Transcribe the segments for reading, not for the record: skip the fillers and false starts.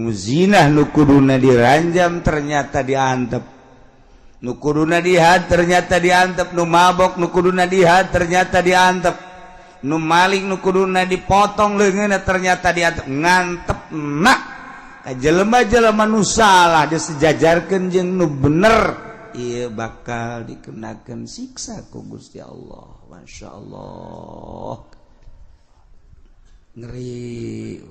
Nu zinah nu kuduna diranjam ternyata diantep, nu kuduna dihad ternyata diantep, nu mabok nu kuduna dihad ternyata diantep, nu maling nu kuduna dipotong leungeunna ternyata diantep. Ngantep nak ka jelema-jelema nu salah disejajarkeun jeung nu bener, ieu bakal dikenakeun siksa ku Gusti Allah. Masya Allah, ngeri.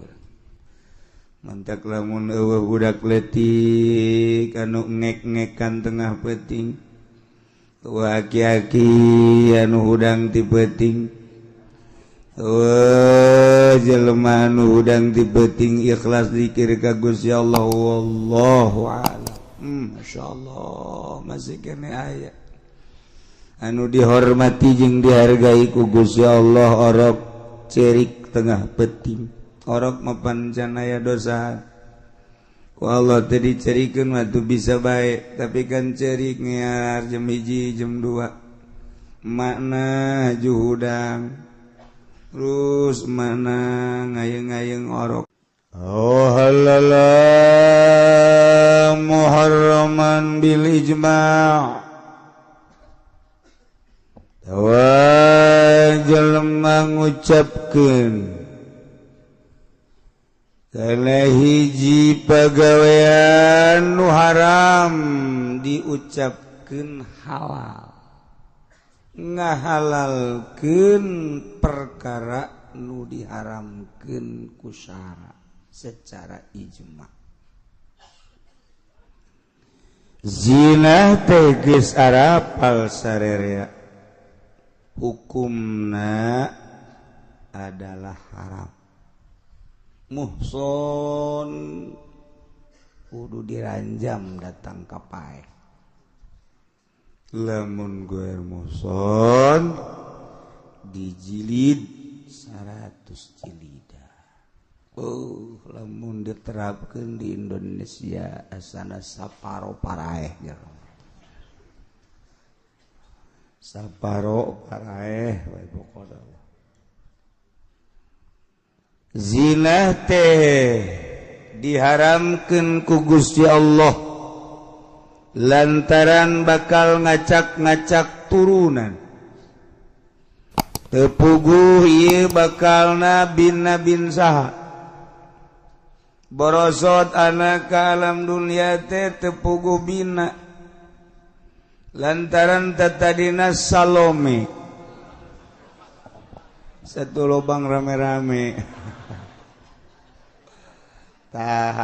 Mantak lamun eueuh budak leutik anu ngek-ngekan tengah peuting, eueuh aki-aki anu hudang ti peuting, eueuh jelema anu hudang ti peuting ikhlas zikir ka Gusti Allah, wallahu a'lam. Masya Allah, masih kene aya anu dihormati jeung dihargai ku Gusti Allah, orok cerik tengah peuting. Orok mapan can aya dosa ku Allah teh dicerikeun mah tuh bisa baik, tapi kan cerik ngear jam 1, jam 2, makna juhudang terus mana ngayeng-ngayeng orok. Oh halala muharraman bil ijma' tawa jelema ngucapkeun kana hiji pagawean nu haram diucapkeun halal, ngahalalkeun perkara nu diharamkeun ku syara secara ijma. Zina teh geus arapal sarerea hukumna adalah haram, muhson kudu diranjam datang ka paeh. Lamun goer muhson dijilid 100 jilida. Oh, lamun diterapkan di Indonesia asana saparo paraeh jero. Saparo paraeh we pokona. Zina teh diharamkeun ku Gusti Allah lantaran bakal ngacak-ngacak turunan. Teu puguh ieu bakalna bin bin saha. Borosot anak ka alam dunia teh teu puguh bina lantaran tatadina Salome satu lubang rame-rame. Tah,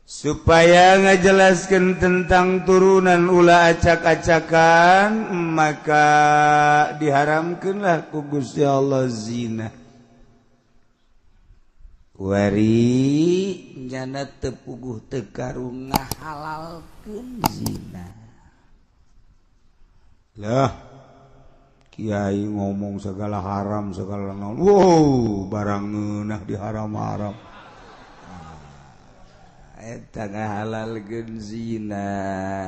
supaya ngajelaskan tentang turunan ulah acak-acakan, maka diharamkanlah ku Gusti Allah zina. Wari nyana teu puguh teu karung ngahalalkeun zina. Lah, kiai ngomong segala haram segala naon. Wow, barang ngeunah diharam-haram. Eta ngahalalkeun zina.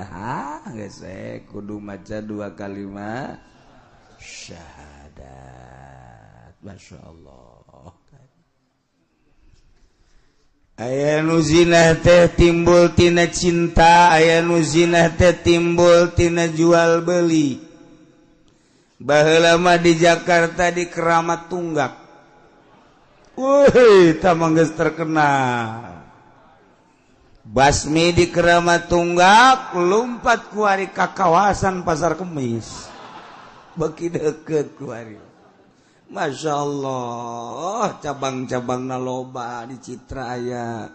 Ha, geus we kudu maca dua kalimat syahadat. Masya Allah. Aya nu zina teh timbul tina cinta, aya nu zina teh timbul tina jual beli. Baheula mah di Jakarta di Keramat Tunggak. Wih, tamang geus terkenal. Basmi di Keramat Tunggak lumpat kuari ka kawasan Pasar Kemis. Beki deket kuari. Masya Allah, cabang-cabang loba di Citra aya.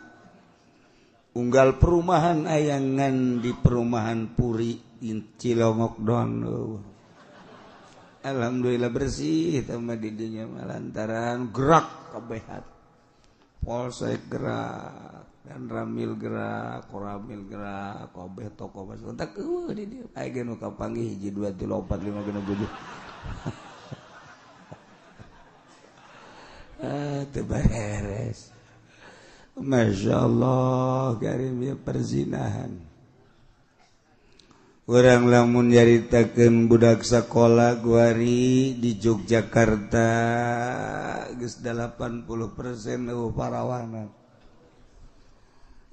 Unggal perumahan ayangan di perumahan Puri di Cilongok doang. Alhamdulillah bersih sama didinya lantaran gerak kabehat. Polsek gerak dan Ramil gerak, Koramil gerak, kabeh toko masuk. Tak eueuh di dieu. Aya ge nu kapanggih 1 2 3 4 5 6 7. Teu beres. Masya Allah, karim ya perzinahan. Urang lamun nyaritakeun budak sakola guari di Yogyakarta geus 80% eueuh parawanan.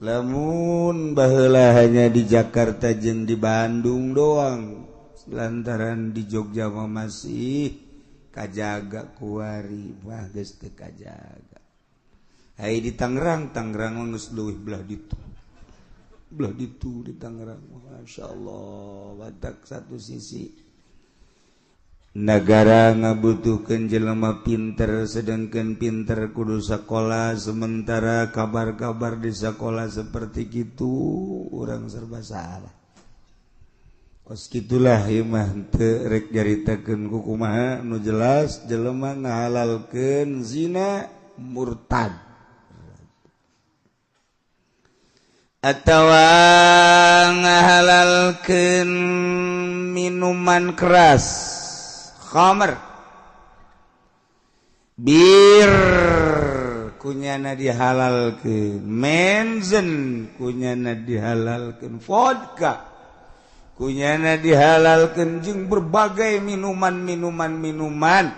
Lamun baheula hanya di Jakarta jeung di Bandung doang, lantaran di Jogja mah masih kajaga kuari mah geus teu kajaga. Ai di Tangerang, Tangerang mah geus leuwih belah ditu. Belah ditu di Tangerang, Masya Allah. Batak satu sisi negara ngabutuhkeun jelema pinter, sedangkan pinter kudu sekolah, sementara kabar-kabar di sekolah seperti gitu urang serba salah. Kos kitulah ieu mah teu rek nyaritakeun ku kumaha nu jelas jelema ngahalalkeun zina murtad atawa ngahalalkeun minuman keras khamr bir kunyana dihalalkeun, menzen kunyana dihalalkeun, vodka kunyana dihalalkeun, jeung berbagai minuman-minuman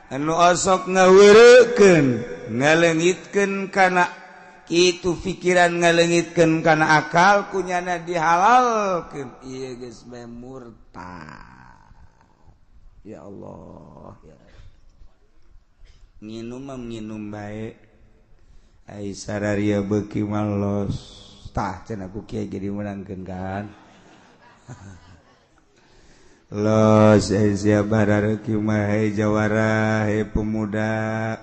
anu osok ngaweurekeun ngaleungitkeun kana itu pikiran, ngalengitkeun kana akal kunyana dihalalkeun, ieu geus bae murtad. Ya Allah, ya nginum mah nginum bae, ai sararia beuki malos tah cenah ku kiai ge dimeunangkeun kan. Los ai sia barareuki mah hei jawara hei pemuda,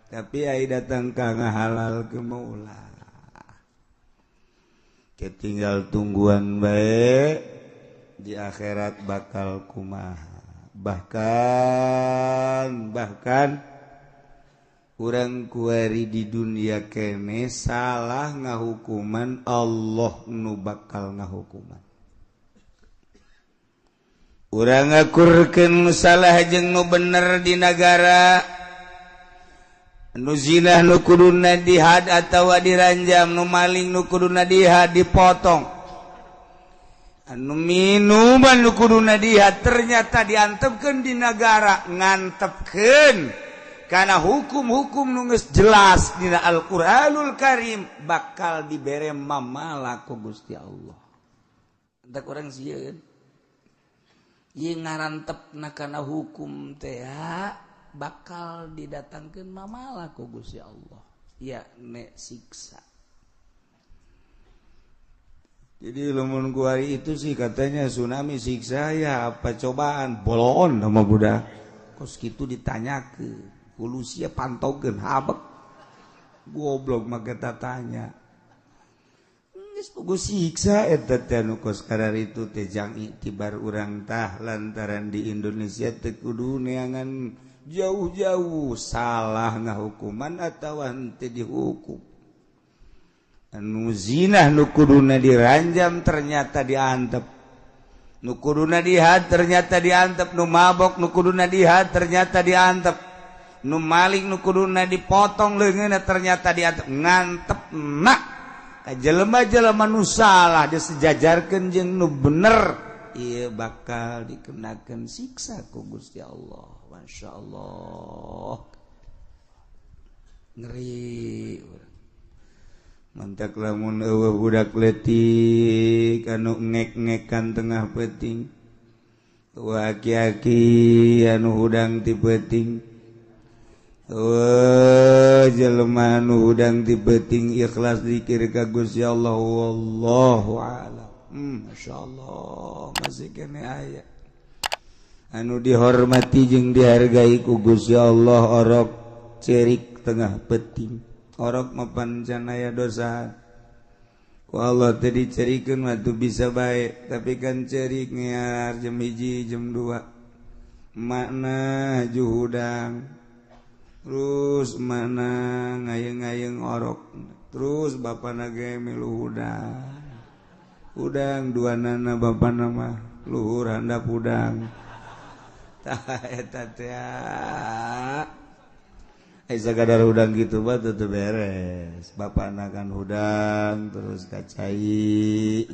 tapi ai datang ka ngahalal ke maulah. Ketinggal tungguan bae di akhirat bakal kumaha. Bahkan urang kuari di dunia kene salah ngahukuman, Allah nu bakal ngahukuman. Urang ngakurkeun salah jeung nu bener di nagara. Nu zina nu kuduna dihad atawa diranjam, nu maling nu kuduna dihad dipotong, anu minuman nu kuduna dihad ternyata diantepkeun di nagara, ngantepkeun karena hukum-hukum nu geus jelas dina Al-Qur'anul Karim bakal dibere mamala ku Gusti Allah. Entak urang sieun ieu ngarantepna kana hukum teh bakal didatangkeun mamala ku Gusti Allah, ya nek siksa. Jadi lamun kuari itu sih katanya tsunami siksa ya apa cobaan bolon sama budak kos kitu ditanyakeun polusia pantaukeun habek goblok mah kita tanya geus pugu siksa eta teh nu kos kararitu teh jang iktibar urang tah lantaran di Indonesia teu kudu neangan jauh-jauh salah ngahukuman atawa henteu dihukum. Anu zina nu kuduna diranjam ternyata diantep, nu kuduna dihad ternyata diantep, nu mabok nu kuduna dihad ternyata diantep, nu maling nu kuduna dipotong leungeunna ternyata diantep. Ngantep nak ka jelema-jelema nu salah disejajarkeun jeung nu bener, ieu bakal dikenakeun siksa ku Gusti Allah. Masya Allah, ngeri. Mantak lamun eueuh budak leutik anu ngek-ngekan tengah peuting, eueuh aki-aki anu hudang ti peuting, eueuh jelema anu hudang ti peuting ikhlas zikir ka Gusti Allah, wallahu a'lam. Masya Allah, masih kene aya anu dihormati jeung dihargai ku Gusti Allah orok cerik tengah peuting, orok mapan can aya dosa ku Allah teh dicerikeun mah teu bisa bae, tapi kan cerik ngear jam 1 jam 2 makna juhudang terus mana ngayeng-ngayeng orok terus bapana ge milu hudang hudang dua nana bapana mah luhur handap hudang. Tah eta teh ai sakadar hudang kitu mah teu beres. Bapana kan hudang terus ka cai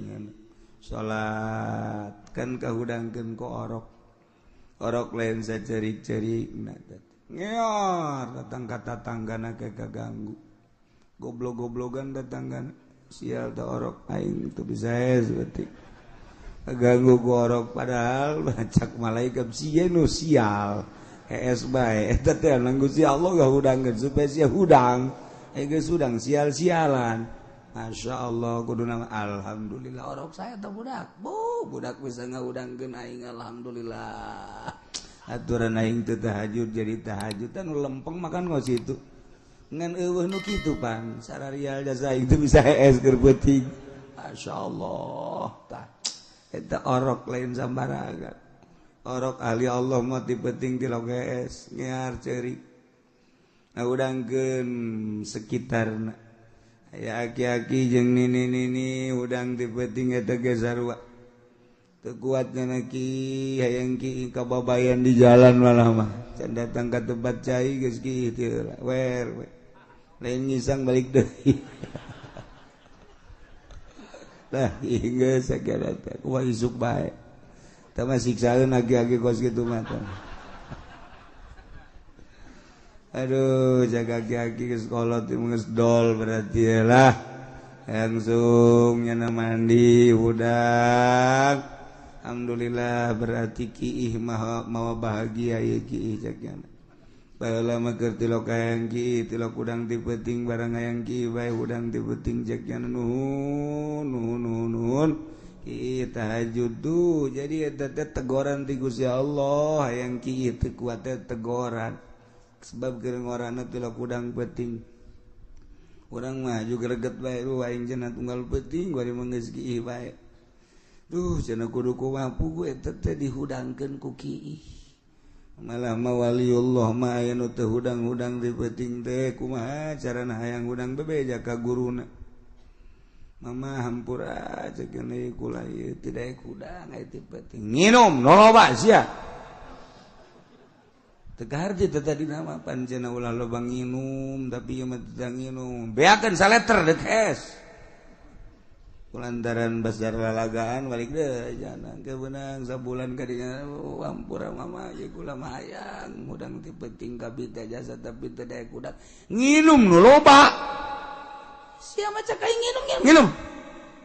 Salat kan kahudangkeun ku orok. Orok lain sacerik-cerik ngeor datang ka tatanggana ke kaganggu. Goblok-goblogan datangkan sial teh orok aing teu bisa berarti. Kaganggu ku orok padahal bacak malaikat sieun nu sial. Hees bae eta teh nang Gusti Allah ngahudangkeun supaya sia hudang. Geus hudang sial-sialan. Masya Allah kudu nama alhamdulillah orok saya teh budak. Bu, budak bisa ngahudangkeun aing alhamdulillah. Aturan aing teu tahajud jadi tahajud nu lempeng makan ngos itu. Ngan eueuh nu kitu pan sararial jasa aing teu bisa hees keur peuting. Masya Allah tah. Eta orok lain sambarangan. Orok ahli Allah mah ti peuting ti hees ngear ceurik. Ngahudangkeun sekitarna. Aya aki-aki jeung nini-nini hudang ti peuting eta ge sarua. Teu kuat nya ki hayang ki kababayan di jalan malah mah. Can datang ka tempat cai geus ki teu wer we. Lain ngisang balik deui. Lah geus sagala teh kumaha isuk bae. Tah mah siksaeun aki-aki kos kitu mah teh. Aduh, jaga aki-aki ke sekolah teh geus dol berarti lah. Langsung nyana mandi hudang. Alhamdulillah berarti kiih maha mawa bahagia ieu kiih cek nyana. Baheula mah keur tilok hayang kiih, tilok hudang ti peuting barang hayang kiih bae hudang ti peuting cek nyana nuhun nuhun nuhun nuhun. Kiih tahajud tuh jadi eta teh tegoran ti Gusti Allah hayang kiih teu kuat teh tegoran. Sebab keur ngorana tilok hudang peuting. Urang mah juga greget bae lu aing cenah tunggal peuting bari mah geus kiih bae. Duh cenah kudu kumaha pugu eta teh dihudangkeun ku kiih. Malah mah waliullah mah aya nu teu hudang-hudang di peuting teh kumaha carana hayang hudang bebeja ka guruna. Mama hampura ceuk ieu kula ieu teu daek hudang aya ti peuting. Nginum loba sia. Tegar teh tadi nama pancena ulah loba nginum tapi ieu mah teu nginum. Beakeun saleter deuk es. Kulantaran basar lalagaan balik deh jangan kebenang sabulan kadinya ampura mama ieu kula mah hayang hudang ti peuting kabeh teh jasa tapi teu daek hudang nginum nu loba sia mah cak aing nginum nginum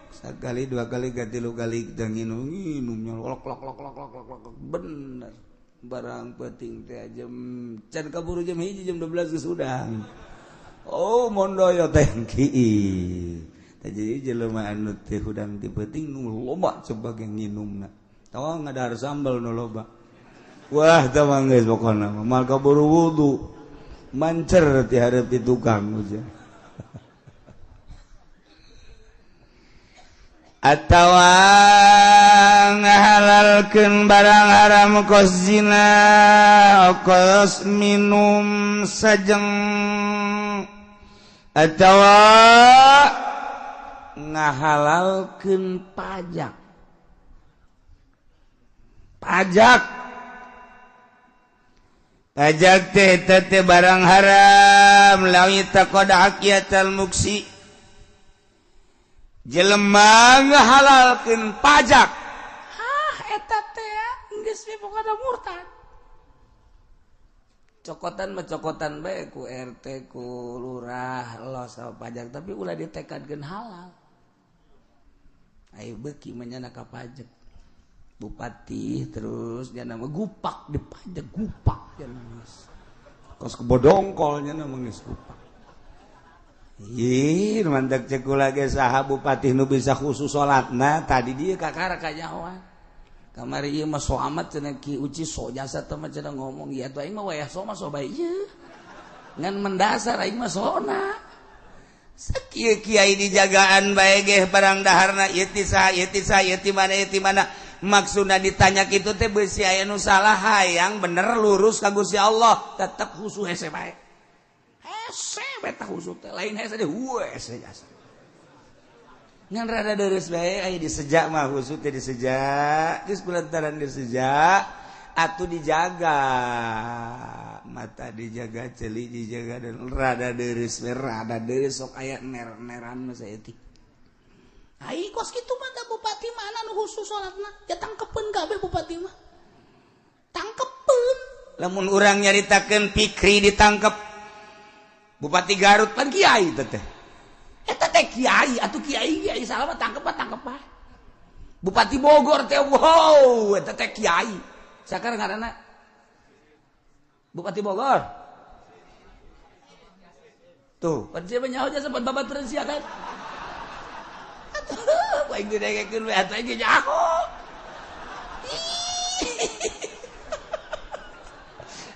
sakali dua kali tilu kali teh nginum nginumnya lok lok lok lok lok lok bener barang peuting teh jam can kaburu jam 1 jam 12 geus hudang oh mondoyo teh kieu. Jadi jelema anu teh hudang ti peuting nu loba sebagai nginumna. Tawa ngadahar sambal nu loba. Wah, tah mah geus pokona mah mal kaburu wudu. Mancer ti hareup ti tukang ujah. Atawa ngahalalkeun barang haram kos zina, kos minum sajeng atawa ngahalalkeun pajak. Pajak. Pajak teh teh barang haram lawi taqad haqiyatal muksi. Jelema ngahalalkeun pajak. Hah eta teh geus pokona murtad. Cokotan mah cokotan bae ku RT ku lurah los sama pajak tapi ulah ditekadkeun halal. Ayo beuki mah nyana ka pajak. Bupati terus nyana mah gupak di pajak gupak nya geus. Kos kebodongkol nyana mah geus gupak. Ih, mantak cek kula ge saha bupati nu bisa khusus salatna tadi dieu kakara kanyahoan. Kamari ieu mah so amat cenah Ki Uci so jasa teh mah cenah ngomong ieu atuh aing mah wayah so mah so bae ieu. Ngan mendasar aing mah sona. Sakieu kiai dijagaan bae geh barang daharna ieu ti saha ieu ti saha ieu ti mana ieu ti mana. Maksudna ditanya kitu teh beusi aya nu salah hayang bener lurus ka Gusti Allah tetep khusu hese bae. Hese bae tah khusu teh lain hese deh hese jasa. Ngan rada deres bae aya disejak mah khusu teh disejak geus kulantaran disejak atuh dijaga mata dijaga ceuli dijaga dan rada deres we rada deres sok aya ner-neran mah saeutik. Ai kos kitu mah da bupati mana nu khusus salatna? Ya tangkepeun kabeh bupati mah. Tangkepeun. Lamun urang nyaritakeun Pikri ditangkep Bupati Garut pan kiai teh. Eta teh kiai atuh kiai kiai salah mah tangkep tangkep bae. Bupati Bogor teh wow eta teh kiai. Sakarang ngaranna Bupati Bogor. Tuh, pan sia nyaho nya sempat babaturan sia kan. Atuh, aing didengekeun we atuh aing nyaho.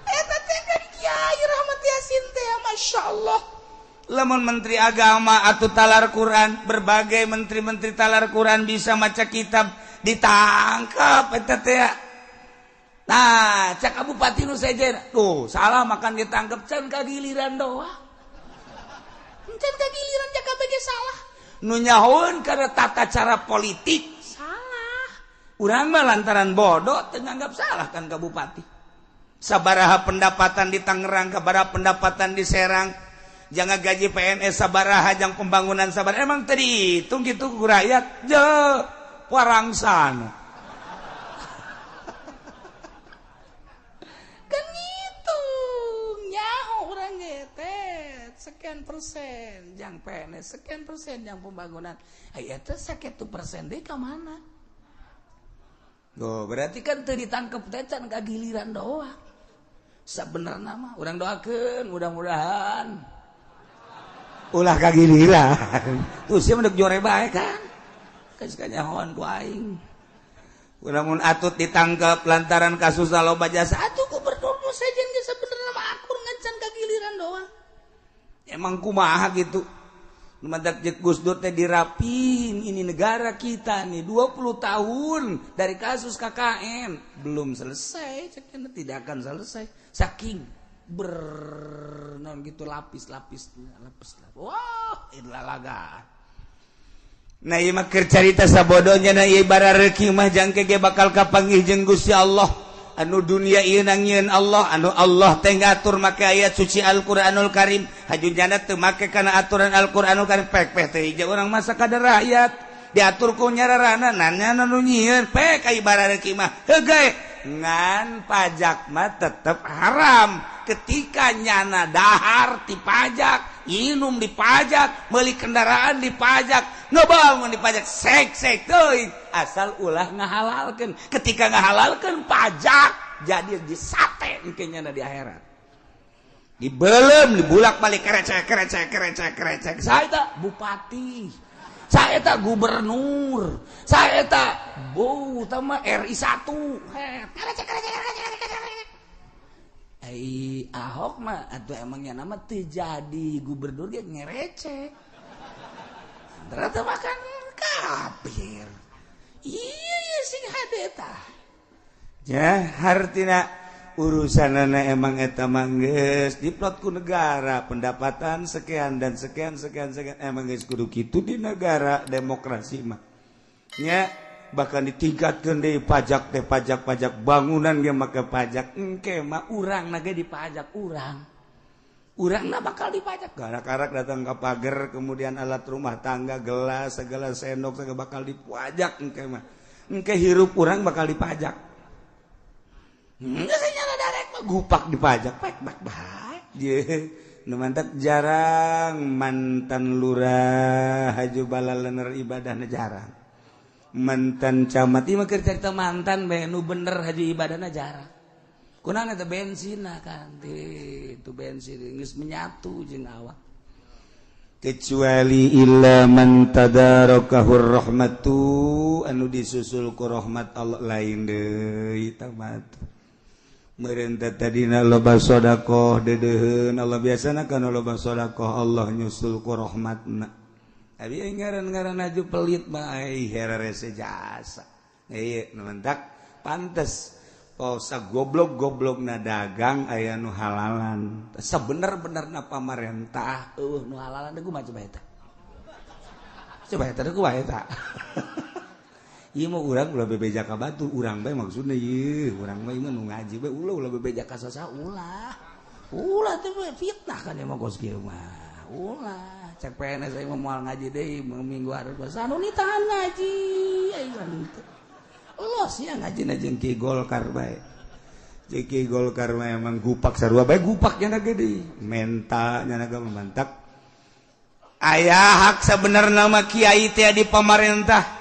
Eta teh kan kiai Rahmat Yasin teh Masya Allah. Lamun menteri agama atau talar Quran, berbagai menteri-menteri talar Quran bisa maca kitab ditangkap eta teh. Nah, cak bupati nu sejen, tuh salah makan ditangkap can kagiliran doa. Can kagiliran cak kabeh salah. Nu nyahoeun kana tata cara politik salah. Urang mah lantaran bodoh teu nganggap salah kan ka bupati. Sabaraha pendapatan di Tangerang, sabaraha pendapatan di Serang, jangan gaji PNS sabaraha, jang pembangunan sabaraha. Emang tadi hitung gitu ku rakyat je parangsana. Kan ngitung nyaho urang ge teh sekian persen jang PNS, sekian persen jang pembangunan. Ai eta sakitu persen deui ka mana? Oh, berarti kan teu ditangkep teh can kagiliran doang. Sabenerna mah urang doakeun mudah-mudahan ulah kagiliran. Tuh sia mah jore bae kan. Geus kanyahoan ku aing. Lamun atut ditangkep lantaran kasus loba jasa atuh gubernur nu sejen ge sabenerna mah akur ngan can kagiliran doang. Emang kumaha gitu. Mantak jeung Gus Dur teh dirapin ini negara kita nih 20 tahun dari kasus KKN belum selesai, ceknya tidak akan selesai saking bernon gitu lapis-lapis lapis lapis. Wah, inilah laga. Nah ieu mah keur carita sabodonya na ieu barareuki mah jangke ge bakal kapanggih jeung Gusti Allah. Anu dunia ieu nangieun Allah, anu Allah teh ngatur make ayat suci Al-Qur'anul Karim, haju jana teu make kana aturan Al-Qur'anul Karim pek-pek teh hiji urang masa kadar rakyat diatur ku nyararana nanya nu nyieun pek ai barareuki mah heuh ngan pajak mah tetep haram ketika nyana dahar dipajak, minum dipajak, meuli kendaraan dipajak, ngebangun dipajak, sek-sek teuing asal ulah ngahalalkeun. Ketika ngahalalkeun pajak jadi disate engke nyana di akhirat. Dibelem, dibulak-balik kerecek kerecek kerecek kerecek. Saya tak bupati, saya tak gubernur, saya tak bu utama RI 1. Kerecek kerecek kerecek kerecek. Ai Ahok mah atuh emangnya nama teu jadi gubernur ge ngerecek. Ternyata makan kafir. Iya sing hade tah. Ya hartina urusanana emang eta mah geus diplot ku negara pendapatan sekian dan sekian sekian sekian emang geus kudu kitu di negara demokrasi mah. Nya bahkan ditingkatkeun deui pajak teh pajak-pajak bangunan ge make pajak engke mah urang na ge dipajak urang. Urangna bakal dipajak. Karak-karak datang ke pagar kemudian alat rumah tangga gelas segala sendok segala bakal dipajak engke mah. Engke hirup urang bakal dipajak. Geus nyala darek mah gupak dipajak pek bak bae. Ye, nu mantak jarang mantan lurah haju balalener ibadahna jarang. Mantan camat ieu mah keur carita mantan bae nu bener haju ibadahna jarang. Kunaon eta bensinna kan itu bensin geus menyatu jeung awak. Kecuali illa man tadarakahur rahmatu anu disusul ku rahmat Allah lain deui tah mah. Meureun teh tadina loba sedekah deudeuheun Allah biasana kana loba sedekah Allah nyusul ku rahmatna. Abi ngaran-ngaran aju pelit mah ai herese jasa. Ieu nu mentak pantes oh sagoblok-goblokna dagang aya nu halalan. Sabener-benerna pamarentah eueuh nu halalan deui kumaha coba eta. Coba eta deui kumaha eta. Ieu mah urang ulah bebeja ka batur, urang bae maksudna ieu, urang bae mah nu ngaji bae ulah ulah bebeja ka saha ulah. Ulah teh fitnah kan emang kos kieu mah. Ulah cek PNS saya mau ngaji deui minggu harus anu tahan ngaji aing teu. Los ya ngaji jeung Ki Golkar bae. Jeung Ki Golkar mah emang gupak sarua bae gupak nya gede. Menta nya ge mantak. Aya hak sebenarnya mah kiai teh di pamarentah.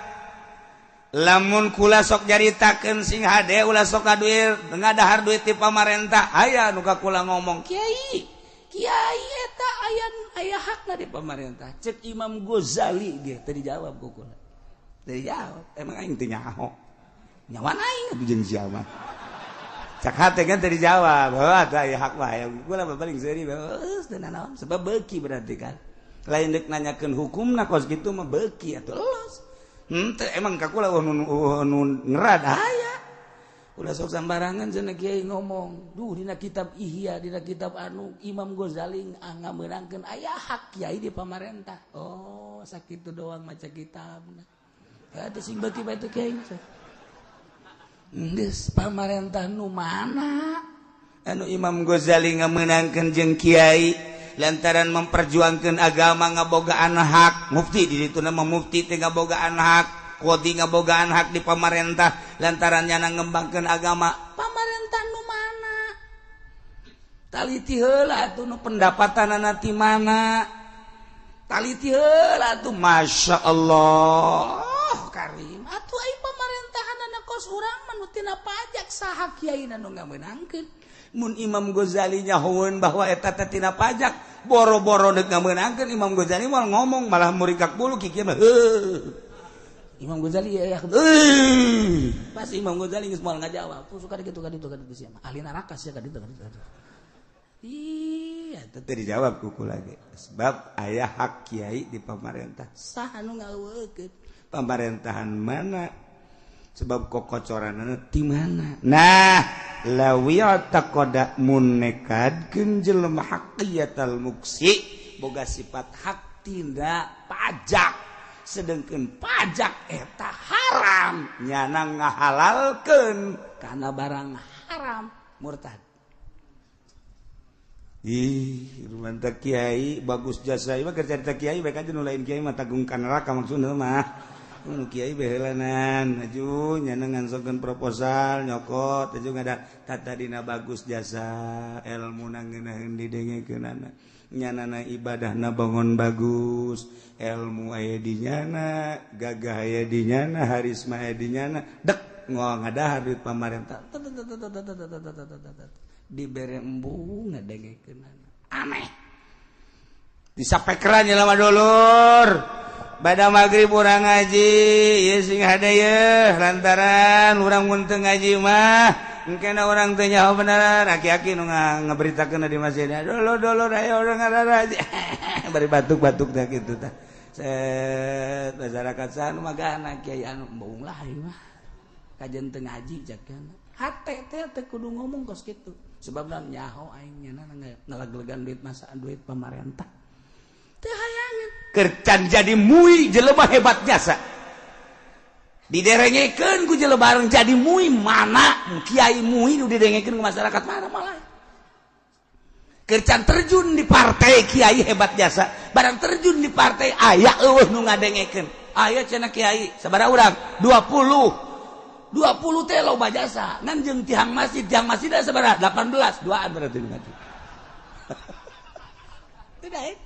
Lamun kula sok nyaritakeun sing hade ulah sok duit ngadahar duit ti pamarentah, aya nu ka kula ngomong kiai kiai eta aya aya hakna di pamarentah. Cek Imam Ghazali ge teu dijawab ku kula, teu dijawab. Emang aing teu nyaho nyawan aing atuh jeung sia mah cak hate kan teu dijawab. Heuh atuh aya hak mah kula paling seuri geus teu nanaon sebab beuki berarti kan lain deuk nanyakeun hukumna kos kitu mah beuki atuh los. Henteu emang ka kula nu ngerad aya. Ulah sok sambarangan cenah kiai ngomong. Duh dina kitab Ihya, dina kitab anu Imam Ghazali ngameunangkeun aya hak kiai di pamarentah. Oh, sakitu doang maca kitabna. Heuh sing beuki bae teh kiai. Geus pamarentah nu mana? Anu Imam Ghazali ngameunangkeun jeung kiai lantaran memperjuangkan agama ngabogaan hak mufti di ditu nama mufti teh ngabogaan hak qadhi ngabogaan hak di pamarentah lantaran nyana ngembangkeun agama. Pamarentah nu mana? Taliti heula atuh nu pendapatanana ti mana? Taliti heula atuh Masya Allah karim atuh ai pamarentahanana kos urang mah nu tina pajak saha kiaina nu ngamenangkeun. Mun Imam Ghazali nyahoeun bahwa eta teh tina pajak, boro-boro deuk ngamenangkeun Imam Ghazali moal ngomong malah murikak bulu kikieu mah. Heuh. Imam Ghazali ya heuh. Pas Imam Ghazali geus moal ngajawab, tuh suka kitu ka ditu ka ditu sia mah. Ahli neraka sia ka ditu ka ditu. Iya, teu dijawab ku kula ge. Sebab aya hak kiai di pamarentah. Saha nu ngaweukeun? Pamerintahan mana? Sebab kokocoranana ti mana? Nah, lawi'taqada munekadkeun jelema haqiyatal muksi boga sifat hak tindak pajak, sedengkeun pajak eta haram nyana ngahalalkeun kana barang haram murtad. Ih, mantap kiai bagus jasa ieu mah keur carita kiai bae aja nu lain kiai mah tanggung ka neraka maksudna mah. Nu kiai behelanan aju nyana ngansongkeun proposal nyokot aju ngada tata dina bagus jasa ilmu ngeunaheun didengekeunana nyanana ibadahna bangun bagus ilmu aya di nyana gagah aya di nyana harisma aya di nyana dek ngadahar duit pamarentah dibere embung ngadengekeunana aneh disapekeran jelema dulur. Bada maghrib urang ngaji ieu sing hade yeuh lantaran urang mun teu ngaji mah engkena urang teu nyaho bener aki-aki nu ngaberitakeun di masjid dulur-dulur ayo urang ngaji bari batuk-batuk teh kitu tah set masyarakat sanu magana kiai anu embung lah ieu mah kajen teu ngaji cakana hate teh teu kudu ngomong kos kitu sebabna nyaho aing nyana ngaleglegan duit masa duit pamarentah teu hayangan kercan jadi mui jelema hebat jasa diderengekeun ku jelema bareng jadi mui mana kiai mui nu didengekeun ku masyarakat mana malah kercan terjun di partai kiai hebat jasa barang terjun di partai aya eueuh nu ngadengekeun aya cenah kiai sabaraha urang 20 teh loba jasa ngan jeung tiang masjid sabaraha 18 duaan berarti nu ngaji tidak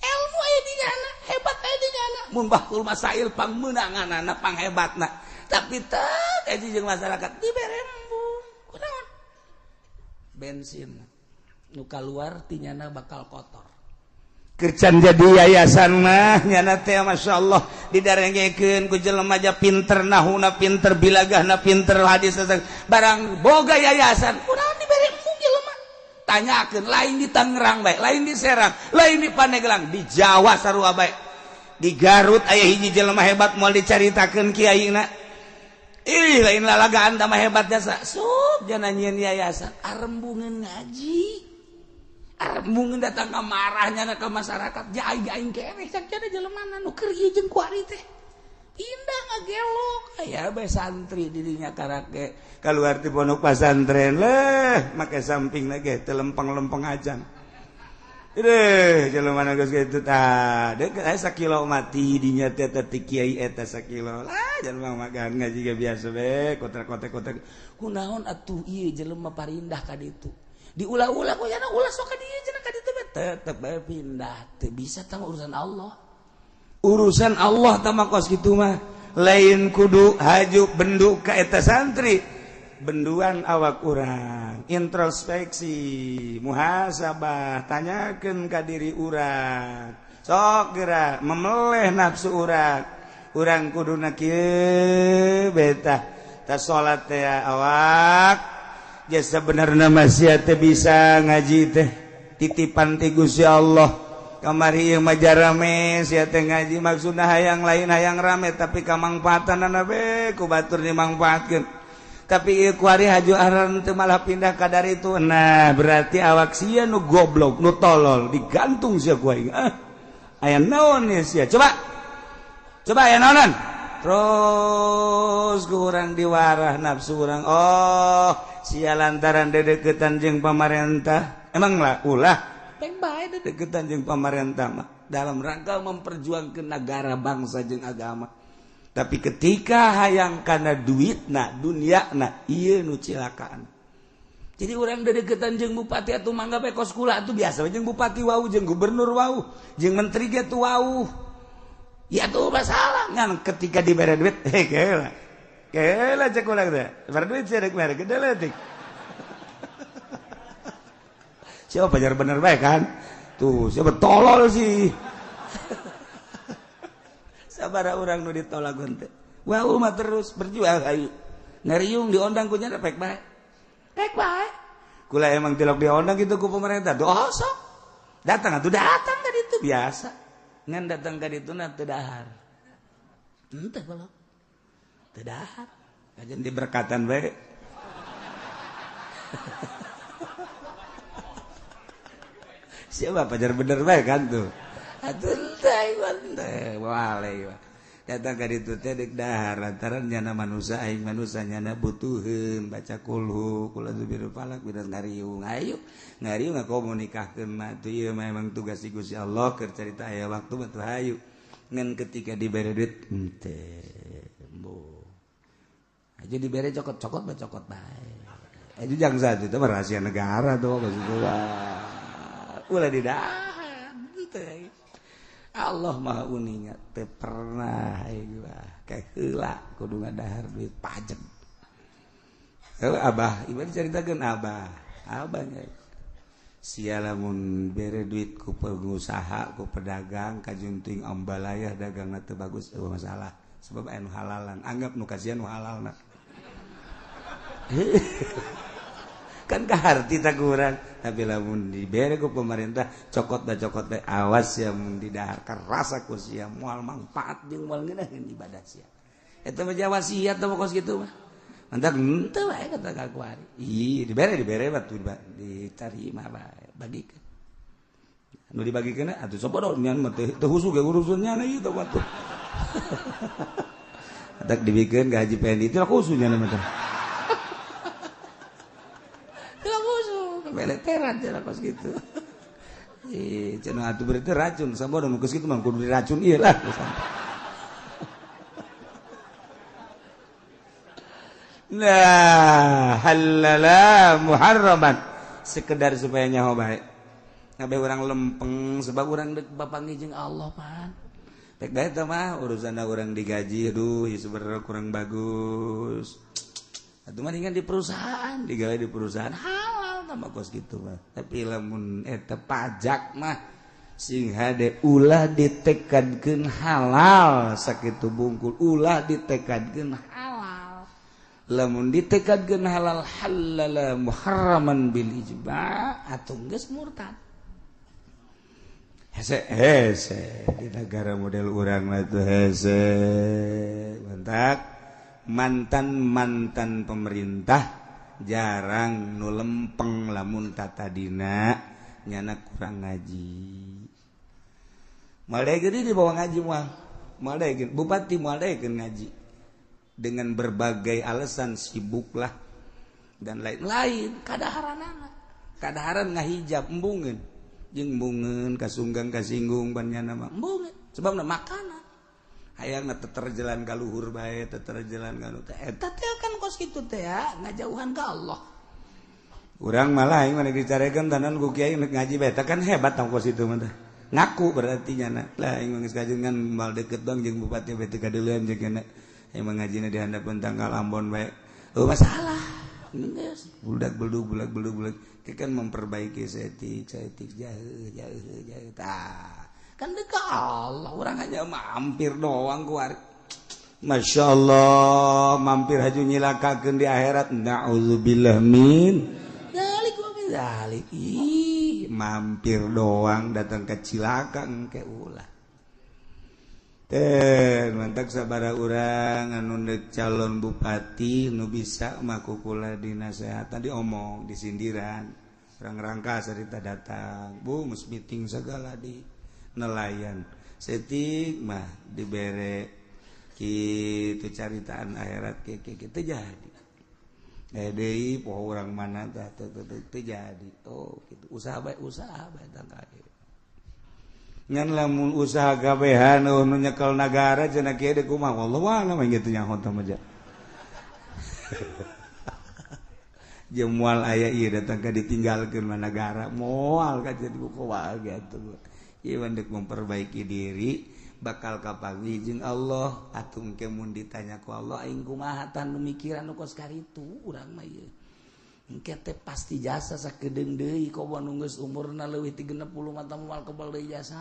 ilmu aya di nyana hebat aya di nyana mun bahul masail pangmeunanganana panghebatna tapi teu kaji jeung masyarakat dibere embung kunaon bensin nu kaluar ti nyana bakal kotor kercan jadi yayasan mah nyana teh masyaallah didarengekeun ku jelema aja pinter nahuna pinter bilagahna pinter hadis barang boga yayasan kunaon dibere embung jelema tanyakeun lain di Tangerang bae lain di Serang lain di Pandeglang di Jawa sarua bae di Garut aya hiji jelema hebat moal dicaritakeun kiaina ih lain lalagaan tah mah hebat jasa sup jana nyieun yayasan arembungeun ngaji arembungeun datang ka marahnya ka masyarakat ja aing keneh cak cenah jelema nu keur ieu jeung kuari teh indah ngagelok aya bae santri dirinya karake kaluar ti pondok pasantren leh make samping lagi teu lempeng-lempeng ajan. Deh, jelema mana geus kitu tah. Deukeut aya sakilo mati dinya teh teh kiai eta sakilo. Lah jelema magan ngaji ge biasa be, kotak-kotak-kotak. Kunaon atuh ieu jelema parindah ka ditu. Diulah-ulah ku nya ulah sok ka dieu cenah ka ditu tetep bae pindah. Teu bisa tah urusan Allah. Urusan Allah tah mah kos kitu mah. Lain kudu haju bendu ka eta santri. Benduan awak urang, introspeksi, muhasabah, tanyakeun ka diri urang. Sok geura memeleh nafsu urang. Urang kuduna kieu betah. Ta salat teh awak jasa benerna masih teh bisa ngaji teh titipan ti Gusti Allah. Kamari ieu mah jarame sia teh ngaji maksudna hayang lain hayang rame tapi kamangfaatanana be ku batur dimangfaatkeun. Tapi ieu kuari haju aran teu malah pindah ka dari itu. Nah, berarti awak sia nu goblok, nu tolol, digantung sia ku aing. Ah, aya naon ye sia? Coba. Coba aya naonan? Terus ku urang diwarah nafsu urang. Oh, sia lantaran dedeukeutan jeung pamarentah. Emang lah ulah peng bae dedeukeutan jeung pamarentah mah dalam rangka memperjuangkeun negara, bangsa jeung agama. Tapi ketika hayang karena duit na dunia na iya nu cilakaan. Jadi orang dedeketan jeung bupati atuh mangga bae kos kula atuh biasa jeung bupati wau jeung gubernur wau jeung menteri ge tuh wau. Ya tuh masalah ngan ketika dibere duit heh keula. Keula cek urang teh. Bere duit sia rek mere gede leutik. Siapa pajar bener bae kan? Tuh siapa tolol sih. Sabara urang nu ditolak teh. Wah, mah terus berjuang ayo. Ngariung diondang ku nya pek bae. Pek bae. Kula emang tilok diondang gitu ku pemerintah. Dosa. Datang atuh datang ka ditu biasa. Ngan datang ka ditu na teu dahar. Henteu balok. Teu dahar. Kajen diberkatan bae. Siapa pajar bener bae kan tuh. Atuh teh wale datang ka ditu teh deuk dahar lantaran nyana manusia aing manusia nyana butuheun baca kulhu kula zubir falak bidas ngariung ayo ngariung ngakomunikahkeun mah tuh ieu mah emang tugas Gusti Allah keur carita aya waktu mah tuh hayu ngan ketika dibere duit henteu embo aja dibere cokot-cokot mah cokot bae aja jang satu itu mah rahasia negara tuh maksudna ulah didahar teh Allah maha uninga teu pernah aing mah kaheula kudu ngadahar duit pajak. Heuh abah, ieu dicaritakeun abah. Abah nya sia lamun bere duit ku pengusaha, ku pedagang kajunting ambalayah dagangna teu bagus eueuh masalah. Sebab aya nu halalan, anggap nu kasihan nu halalna. Kan kaharti tak kurang tapi lamun dibere ku pemerintah cokot da cokot bae awas ya mun didahar kerasa ku sia moal mangfaat jeung moal ngeunaheun ibadah sia eta mah wasiat teh kos kitu mah mantak henteu bae kata ka kuari ih dibere mah tuh diterima bae bagikeun nu dibagikeun atuh sobodo nyan mah teu husu ge urusannya na ieu teh atuh atak dibikeun ka Haji Pendi teh khususnya mah teh beleteran cenah kos kitu. Ih, cenah atuh berarti racun, sabodo nu geus kitu mah kudu diracun ieu lah. Nah, halala muharraman sekedar supaya nyaho bae. Ngabe urang lempeng sebab urang deuk bapanggih jeung Allah pan. Pek bae teh mah urusanna urang digaji aduh ieu sebenarnya kurang bagus. Atuh mendingan di perusahaan, digawe di perusahaan halal mah kos gitu mah. Tapi lamun eta pajak mah sing hade ulah ditekadkeun halal sakitu bungkul ulah ditekadkeun halal. Lamun ditekadkeun halal halala muharraman bil ijma' atuh geus murtad. Hese hese di negara model urang mah tuh hese. Mantak mantan-mantan pemerintah jarang nu lempeng lamun tatadina nyana kurang ngaji. Moal daekeun dibawa ngaji moal. Moal daekeun bupati moal daekeun ngaji. Dengan berbagai alasan sibuklah dan lain-lain kadaharanana. Kadaharan ngahijab embungeun. Jeung embungeun kasunggang kasinggung pan nyana mah embungeun sebabna makanan. Hayangna teter jalan ka luhur bae, teter jalan ka nu teh eta teh kan kos kitu teh ya, ngajauhan ka Allah. Urang malah aing mah dicarekan tanan ku kiai ngaji bae kan hebat tong kos itu mah teh. Ngaku berarti nyana. Lah aing mah geus kajengan mal deket dong jeung bupati bae teu kadeuleun jeung nyana. Aing mah ngajina di handapeun tanggal Ambon bae. Oh masalah. Geus budak beldug budak beldug budak kan memperbaiki setik setik jauh jauh jauh tah. Kan dekat Allah, orang hanya mampir doang keluar. Masya Allah, mampir haju nyilakakeun di akhirat. Na'udzubillah min dzalik wa min dzalik. Ih, mampir doang datang ke cilaka engke ulah. Teh, mantak sabara urang anu deuk calon bupati nu bisa mah kukula dinasehatan diomong, disindiran. Urang rangka sarita datang, bu geus meeting segala di nelayan setik mah dibere kitu caritaan akhirat ke kitu jadi deui poho urang mana tah teu jadi oh kitu usaha bae tangka ngan lamun usaha gabehan nu nyekel nagara cenah kieu deui kumaha wallahu a'lam kitu nyaho tah mah jeung moal aya ieu datang ka ditinggalkeun mah nagara moal ka jadi buku wae kitu. Ieu dek memperbaiki diri bakal kapanggih jeung Allah atuh engke mun ditanya ku Allah aing kumaha tan nu mikiran nu kos karitu urang mah ieu engke teh pasti jasa sakedeung deui komo nu geus umurna leuwih ti 60 mah tah moal kebal deui jasa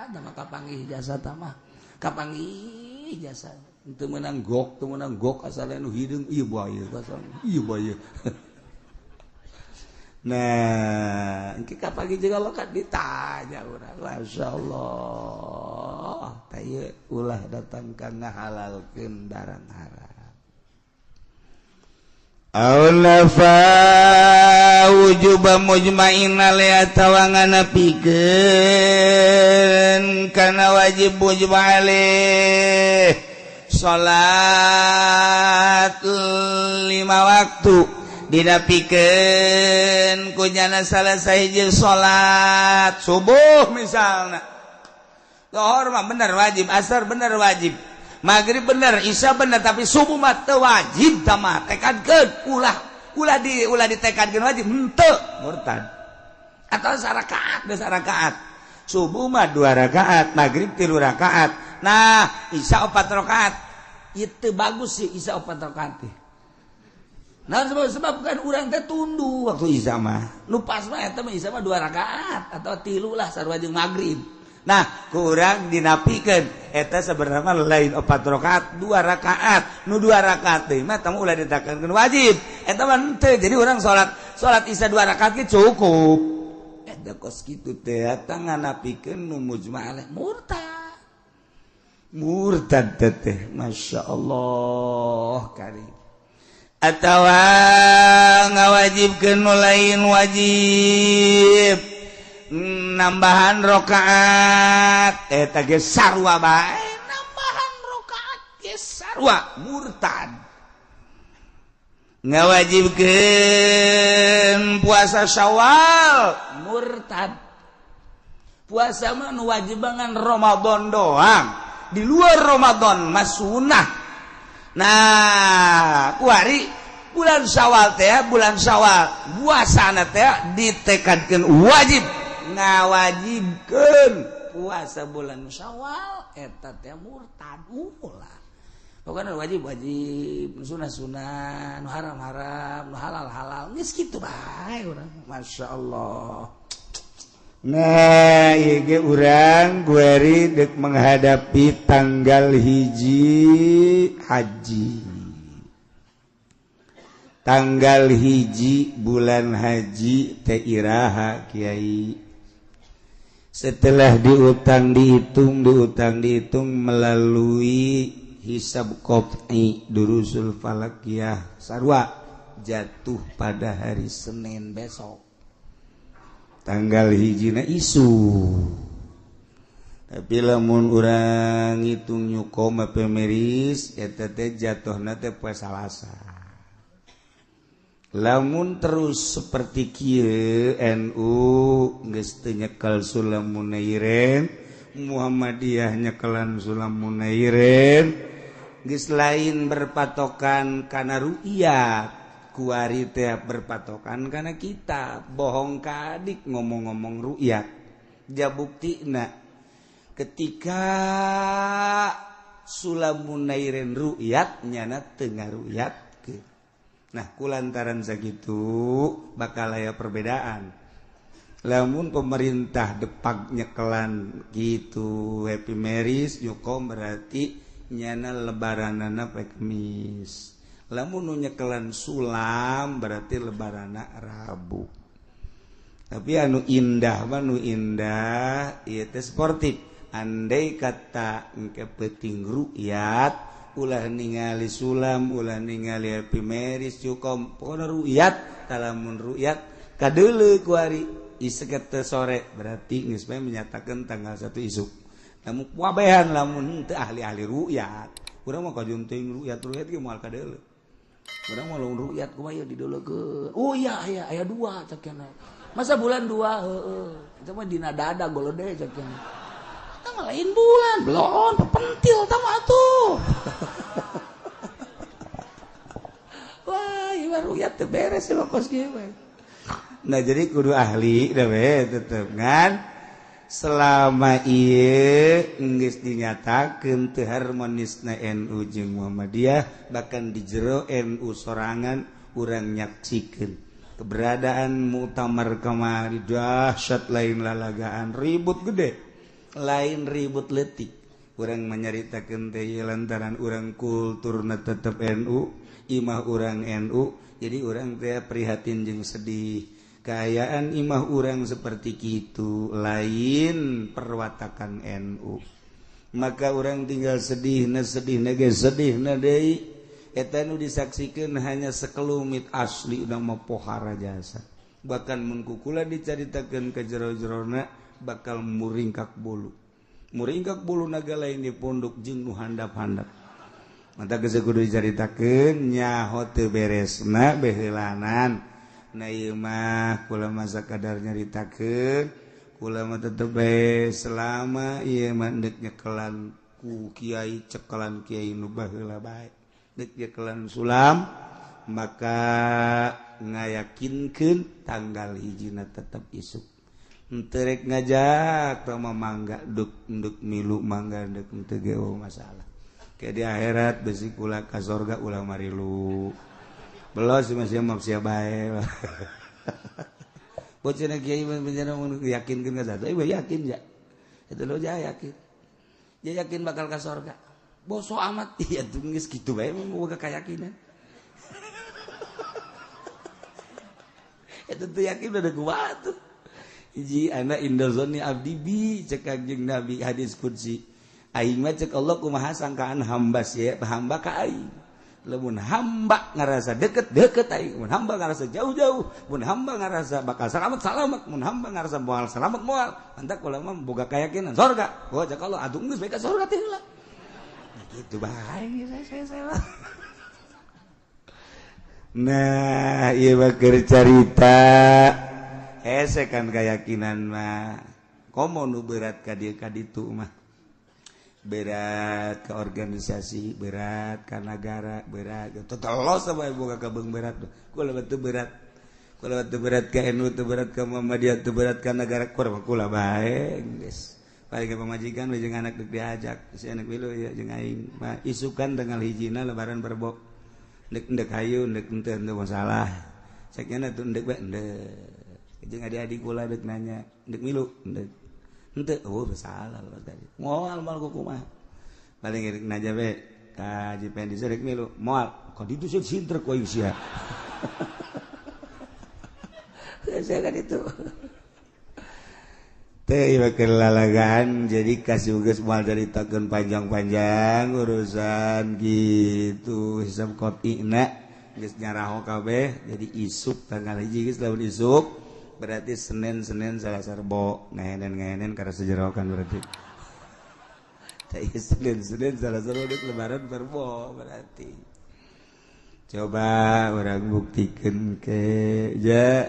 tah mah kapanggih jasa tah mah kapanggih jasa teu meunang gok asal nu hideung ieu bae asal ieu bae. Nah, engke kapanggih jeung Allah kan ditanya urang. Masyaallah. Tah ieu ulah datang ka ngahalalkeun barang haram. Aulafa wujuba mujma'in alaiha tawangana pikeun kana wajib mujma' alaih salat 5 waktu dinapikeun kunyana salah sahiji salat subuh misalna zuhur mah bener wajib, asar bener wajib, maghrib bener, isya bener, tapi subuh mah teu wajib tah mah tekadkeun ulah ulah di ulah ditekadkeun wajib henteu murtad atau sarakaat geus rakaat subuh mah 2 rakaat, maghrib 3 rakaat, nah isya 4 rakaat itu bagus sih isya 4 rakaat teh. Nah sebab kan urang teh tunduh waktu isya mah. Nu pas mah eta mah isya mah 2 rakaat atau 3 lah sarua jeung maghrib. Nah, kurang dinapikeun eta sebenarnya mah lain 4 rakaat, 2 rakaat. Nu 2 rakaat teh mah tamu ulah ditakeun wajib. Eta mah henteu. Jadi urang salat isya 2 rakaat ge cukup. Eta kos kitu teh eta nganapikeun nu mujma' alaih murtad. Murtad teh masyaallah karim. Atawa ngawajibkeun nu lain wajib nambahan rakaat eta ge sarua bae nambahan rakaat ge sarua murtad. Ngawajibkeun puasa Syawal murtad. Puasa mah nu wajib ngan Ramadan doang, di luar Ramadan mah sunah. Nah, kuari bulan Syawal teh, bulan Syawal puasana teh ditekadkeun wajib, ngawajibkeun puasa bulan Syawal eta teh murtad ulah. Pokokna wajib wajib, sunah sunah, nu haram haram, nu halal halal, geus kitu bae urang. Masyaallah. Nah, ieu ge urang gueri deuk menghadapi tanggal 1 haji. Tanggal 1 bulan haji teh iraha kiai. Setelah diutang dihitung, diutang dihitung melalui hisab qat'i durusul falakiyah sarua jatuh pada hari Senin besok. Tanggal 1 isu. Tapi lamun urang ngitung nyukoma pemeris eta teh jatuhna teh poe Salasa. Lamun terus seperti kieu NU geus teu nyekel Sulam Munairin, Muhammadiyah nyekelan Sulam Munairin, geus lain berpatokan kana ru'yat, kuari teh berpatokan kana kitab. Bohong ka adik ngomong-ngomong ru'yat. Ja buktina ketika Sulam Munairin ru'yat nyana teu ngaru'yat. Nah kulantaran sakitu bakal aya perbedaan. Lamun pemerintah depak nyekelan gitu Happy Marriage nyukom berarti nyana lebaranana poe Kemis. Lamun nu nyekelan sulam berarti lebaranana Rabu. Tapi anu indah mah nu indah ieu teh sportif. Andai kata engke peuting ru'yat ulah ningali sulam, ulah ningali Happy Marriage cukom, pokona ru'yat, talamun ru'yat kadeuleu kuari isuk teh sore berarti geus bae menyatakan tanggal 1 isuk. Lamun wabehan lamun teu ahli-ahli ru'yat, urang mah kajun teuing ru'yat-ru'yat ge moal kadeuleu. Urang mah lamun ru'yat kumaha ieu dideulekeun. Oh iya aya aya 2 cek cenah. Masa bulan 2 heeh. Eta mah dina dada golode cek cenah. Tama lain bulan, belon pepentil tama atuh. Wah, ieu ru'yat teu beres ieu kos kieu we. Nah jadi kudu ahli da we tetep kan. Selama ieu geus dinyatakeun teu harmonisna NU jeung Muhammadiyah, bahkan di jero NU sorangan urang nyaksikeun keberadaan muktamar kamari dahsyat lain lalagaan ribut gede, lain ribut leutik. Urang menyaritakeun teh lantaran urang kulturna tetep NU, imah urang NU, jadi urang teh prihatin jeung sedih. Kaayaan imah urang seperti kitu lain perwatakan NU. Maka urang tinggal sedih na sedih na ge sedih na deui. Eta nu disaksikeun hanya sekelumit asli urang mah pohara jasa. Bahkan mun kukula dicaritakeun ka jero-jerona bakal muringkak bulu. Muringkak bulu naga lain di pondok jeung nu handap-handap. Mata geus kudu dicaritakeun nyaho teu beresna beheulanan. Nah ieu mah kula mah sakadar nyaritakeun, kula mah tetep bae selama ieu mah deuk nyekelan ku kiai cekelan kiai nu baheula bae. Deuk nyekelan sulam maka ngayakinkeun tanggal hijina tetep isuk. Henteu rek ngajak tah mah mangga deuk deuk milu mangga deuk henteu ge masalah. Ke di akhirat besi kula ka sorga ulah marilu. Belos masih mah sia bae. Bocah kiai bencana yakinkeun ka satu, yakin ya. Itu lo ja yakin. Dia yakin bakal ka sorga. Boso amat. Iya tuh geus kitu bae mah boga keyakinan. Itu tuh yakin udah kuat tuh. Hiji ana indazoni abdi bi cek kanjeng Nabi hadis qudsi. Aing mah cek Allah kumaha sangkaan hamba sia, hamba ka aing. Lamun hamba ngarasa deket-deket aing, mun hamba ngarasa jauh-jauh, mun hamba ngarasa bakal selamat-selamat, mun hamba ngarasa moal selamat moal. Mantak kula mah boga keyakinan sorga. Oh cek Allah atuh geus bae ka sorga teh heula. Nah kitu bae saya. Nah, ieu mah keur carita. Hese kan keyakinan mah. Komo nu berat ka dieu ka ditu mah. Berat ke organisasi, berat ke negara, berat. Total sama ibu kakak beng berat. Kula batu berat. Kula batu berat ke NU, teu berat ke Muhammadiyah, teu berat ke negara. Kula kula bae geus. Paling ke pamajikan we jeung anak deuk diajak. Si anak milu ya jeung aing. Mah isukan tanggal hijina lebaran berbok. Ndek ndek hayu, ndek henteu henteu masalah. Cek nya atuh ndek bae ndek. Jeung adik-adik kula deuk nanya, ndek milu ndek. Henteu, oh salah lepas tadi. Moal moal kumaha. Paling rek nanya we ka Haji Pendi rek milu, moal. Ka ditu sieun sintrek ku aing sia. Saya kan itu. Teh ieu keur lalagaan jadi kasih geus moal caritakeun panjang-panjang urusan gitu hisab qati'na geus nyaraho kabeh jadi isuk tanggal 1 geus lamun isuk berarti Senin Selasa Rebo ngahenen karena sejerokan berarti. Tapi Senin Selasa Rebo lebaran berbo berarti. Coba orang buktikan ke ja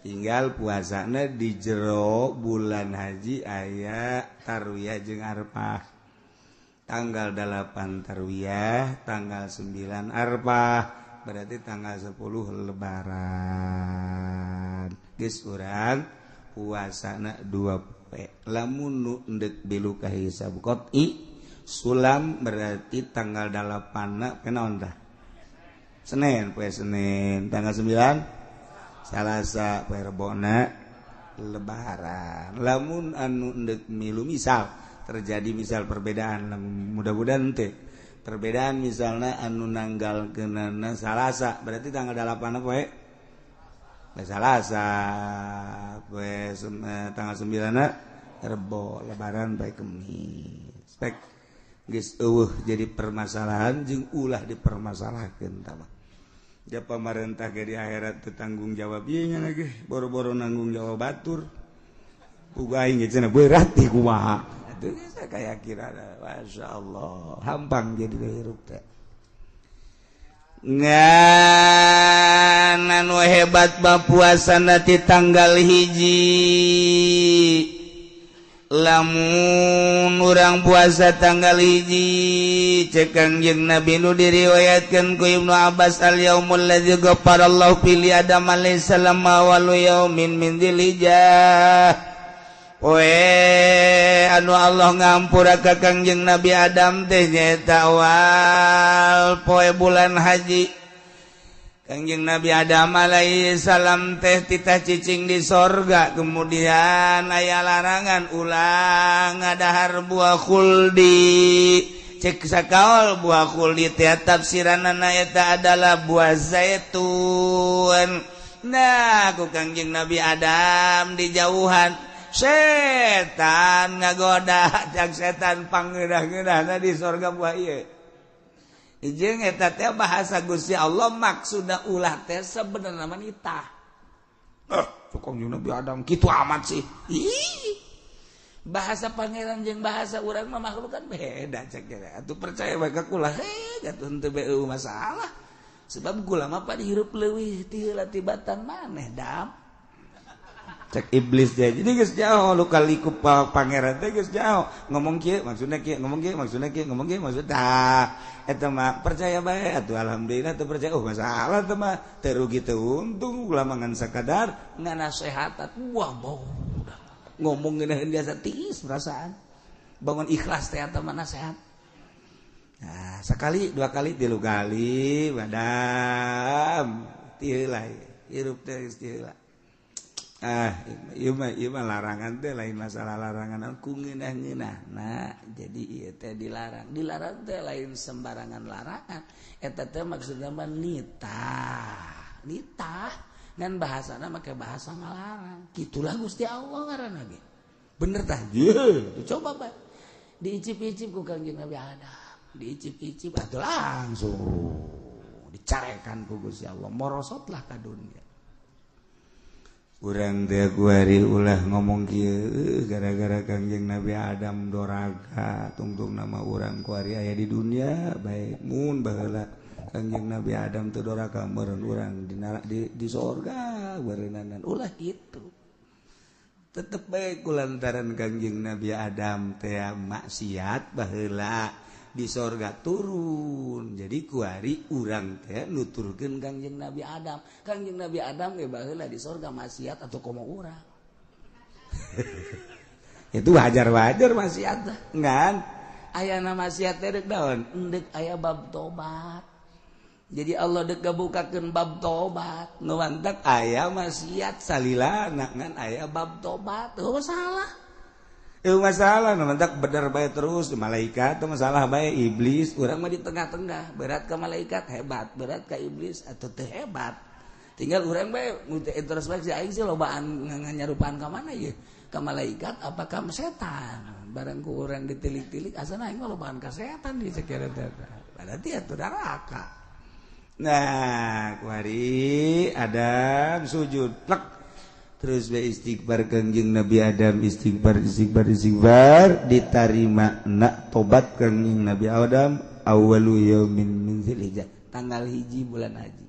tinggal puasana di jero bulan haji aya tarwiyah jeung arpah. Tanggal 8 tarwiyah, tanggal 9 arpah, berarti tanggal 10 lebaran. Geus urang puasana 2 poe. Lamun nu endek bilu ka hisab qot'i sulam berarti tanggal 8 na naon tah? Senin, poe Senin, tanggal 9 Salasa, poe Rebona lebaran. Lamun anu endek milu misal terjadi misal perbedaan, mudah-mudahan teh perbedaan misalnya anu nanggal kenana Salasa berarti tanggal 8 poe Salasa, poe tanggal 9 Rebo lebaran poe Kemis. Pek geus eueuh jadi permasalahan jeung ulah dipermasalahkeun tah mah. Ja pamarentah ge di akhirat teu tanggung jawab ieu nya lagi boro-boro nanggung jawab batur. Pugu aing ge cenah berat di kumaha. Atuh geus kayakinan masyaallah hampang jadi hirup teh. Ngan anu hebat mah puasana ti tanggal 1. Lamun urang puasa tanggal 1 cek Kangjeng Nabi nu diriwayatkeun ku Ibnu Abbas al yaumul ladzi ghafarallahu fi li Adam alaihi salam awalu yaumin min dzilhijjah. Poe anu Allah ngampura ka Kangjeng Nabi Adam teh nyaeta awal poe bulan haji. Kangjeng Nabi Adam alaihi salam teh titah cicing di sorga, kemudian aya larangan ulah ngadahar buah khuldi. Cek sakaol buah khuldi teh tafsiranana eta adalah buah zaitun. Nah, ku Kangjeng Nabi Adam dijauhan, setan ngagoda, cak setan pangeunah-geunahna di sorga buah ieu. Jeung eta teh bahasa Gusti Allah maksudna ulah teh sebenarnya mah nitah. Cek Nabi Adam kitu amat sih. Ih. Bahasa pangeran jeung bahasa urang mah makhluk kan beda cek teh. Atuh percaya bae ka kula heh atuh henteu beu masalah. Sebab kula mah pan hirup leuwih ti heula tibatan maneh dam. Cek iblis teh. Jadi geus jauh lu kaliku pangeran teh geus jauh. Ngomong kieu maksudna kieu, ngomong kieu maksudna kieu, ngomong kieu maksudna tah. Eta mah percaya bae atuh alhamdulillah teu percaya oh masalah teh mah teu rugi teu untung ulah mah ngan sakadar nganasehatan. Wah bau ngomong ngeunaheun biasa tiis perasaan. Bangun ikhlas teh eta mah nasehat. Nah, sekali, dua kali, tilu kali, madam ti heula hirup teh geus ti heula. Ah, ieu mah larangan teh lain masalah larangan ku ngeunah-ngeunah. Nah, jadi ieu teh dilarang. Dilarang teh lain sembarangan larangan. Eta teh maksudna mah nitah. Nitah ngan bahasana make bahasa ngalarang. Kitulah Gusti Allah ngaranna ge. Bener tah? Ye, coba bae. Diicip-icip ku Kangjeng Nabi Adam. Diicip-icip atuh langsung dicarekan ku Gusti Allah. Morosotlah ka dunia. Urang teh kuari ulah ngomong kieu gara-gara Kangjeng Nabi Adam doraka tungtung nama urang kuari aya di dunia bae mun baheula Kangjeng Nabi Adam teu doraka meureun urang di sorga beureunanan ulah kitu. Tetep bae kulantaran Kangjeng Nabi Adam teh maksiat baheula di sorga turun. Jadi kuari urang teh nuturkeun Kangjeng Nabi Adam. Kangjeng Nabi Adam ge baheula di sorga maksiat atau komo urang. Itu wajar-wajar maksiat teh. Ngan ayana maksiat teh deuk naon? Endek aya bab tobat. Jadi Allah dek ngabukakeun bab tobat. Nu mantak aya maksiat salilana ngan aya bab tobat. Heuh masalah. Masalah mantak bener bae terus malaikat masalah bae iblis urang mah di tengah-tengah berat ke malaikat hebat berat ke iblis atau teu hebat tinggal urang bae introspeksi aing sih lobaan nyarupaan ka mana ieu ka malaikat apa ka setan barang ku urang ditilik-tilik asana aing mah lobaan ka setan di sakira teh berarti atuh neraka. Nah kuari Adam sujud plek terus be istighfar Kangjeng Nabi Adam istighfar istighfar istighfar ditarima nak tobat Kangjeng Nabi Adam awalu yaumin min dzilhijjah. Tanggal 1 bulan haji.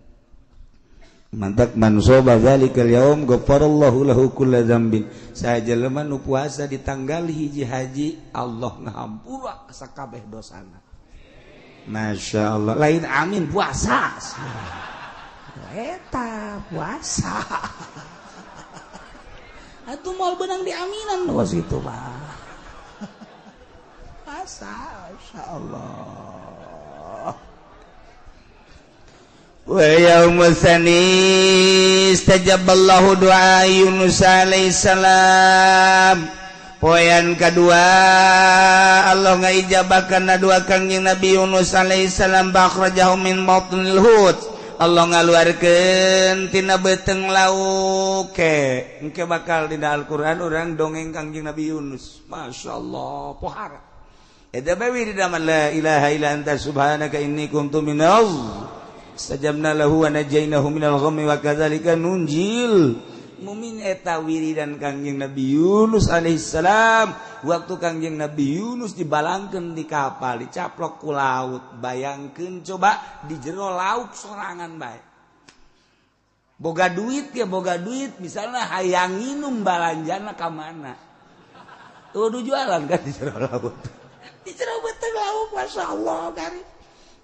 Mantak man shoma dzalikal yaum ghafarallahu lahu kulla dzambin. Saha jelema nu puasa di tanggal 1 haji, Allah ngahampura sakabeh dosana. Masya Allah, lain amin puasa. Eta puasa. Atuh moal beunang diaminan kos kitu mah. Puasa, Masya Allah. Wa yaumus tsani istajaballahu du'a Yunus alaihissalam. Poean kedua Allah ngaijabahkan doa Kangjeng Nabi Yunus alaihissalam, bakhrajahu min batnil hut. Allah ngaluarkeun tina beuteung lauk. Engke bakal dina Al-Qur'an urang dongeng Kangjeng Nabi Yunus. Masya Allah, pohara. Eta bae di dalam la ilaha illa anta subhanaka inni kuntu minal istajabna lahu wa najainahu minal ghammi wa kadzalika nunjil mumin. Eta wiridan Kangjeng Nabi Yunus alaihissalam. Waktu Kangjeng Nabi Yunus dibalangkeun di kapal, dicaplok ku laut, bayangkeun coba di jero laut sorangan bae, boga duit ya, boga duit misalnya hayang nginum, balanjana ka mana tuh? Jualan kan di jero laut, Di jero beuteung laut, Masya Allah kari.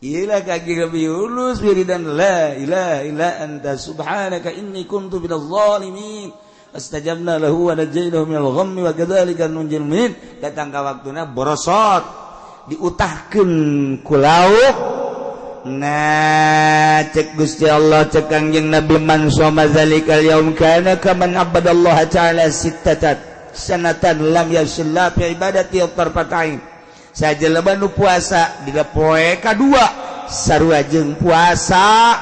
Ila kaki Nabi Yunus wiridan la ilaha illa anta subhanaka inni kuntu minadh dhalimin, astajabna lahu wa najainahu minal ghammi wa kadzalika nunjil mu'minin. Datang ka waktuna borosot, diutahkeun ku lauk. Nah, cek Gusti Allah, cek Kangjeng Nabi, man shoma dzalikal yaum kana kaman abadallaha ta'ala sittatat sanatan lam yashilla fi ibadati tarfatain. Saja nu puasa di poe kadua sarua jeung puasa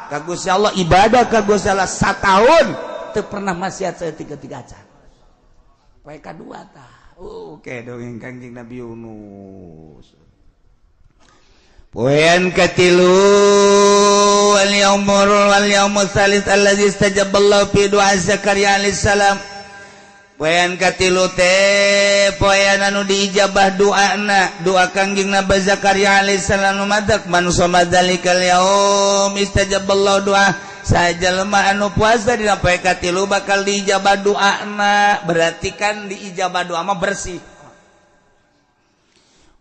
ka Gusti Allah, ibadah ka Gusti Allah satahun teu pernah maksiat saeutik-eutik acan. Poe kadua tah. Oke, dongeng Kangjeng Nabi Yunus. Poean katilu, wal yaumul wal yaumul tsalits allazi istajaballahu fi du'a Zakaria alaihissalam. Poean katilu teh poean anu diijabah doana, doa Kangjeng Nabi Zakaria alaihissalam. Madak man shoma dzalikal yaum istajaballahu doa. Saja lemah anu puasa dina poe katilu bakal diijabah doana. Berarti kan diijabah doa mah bersih.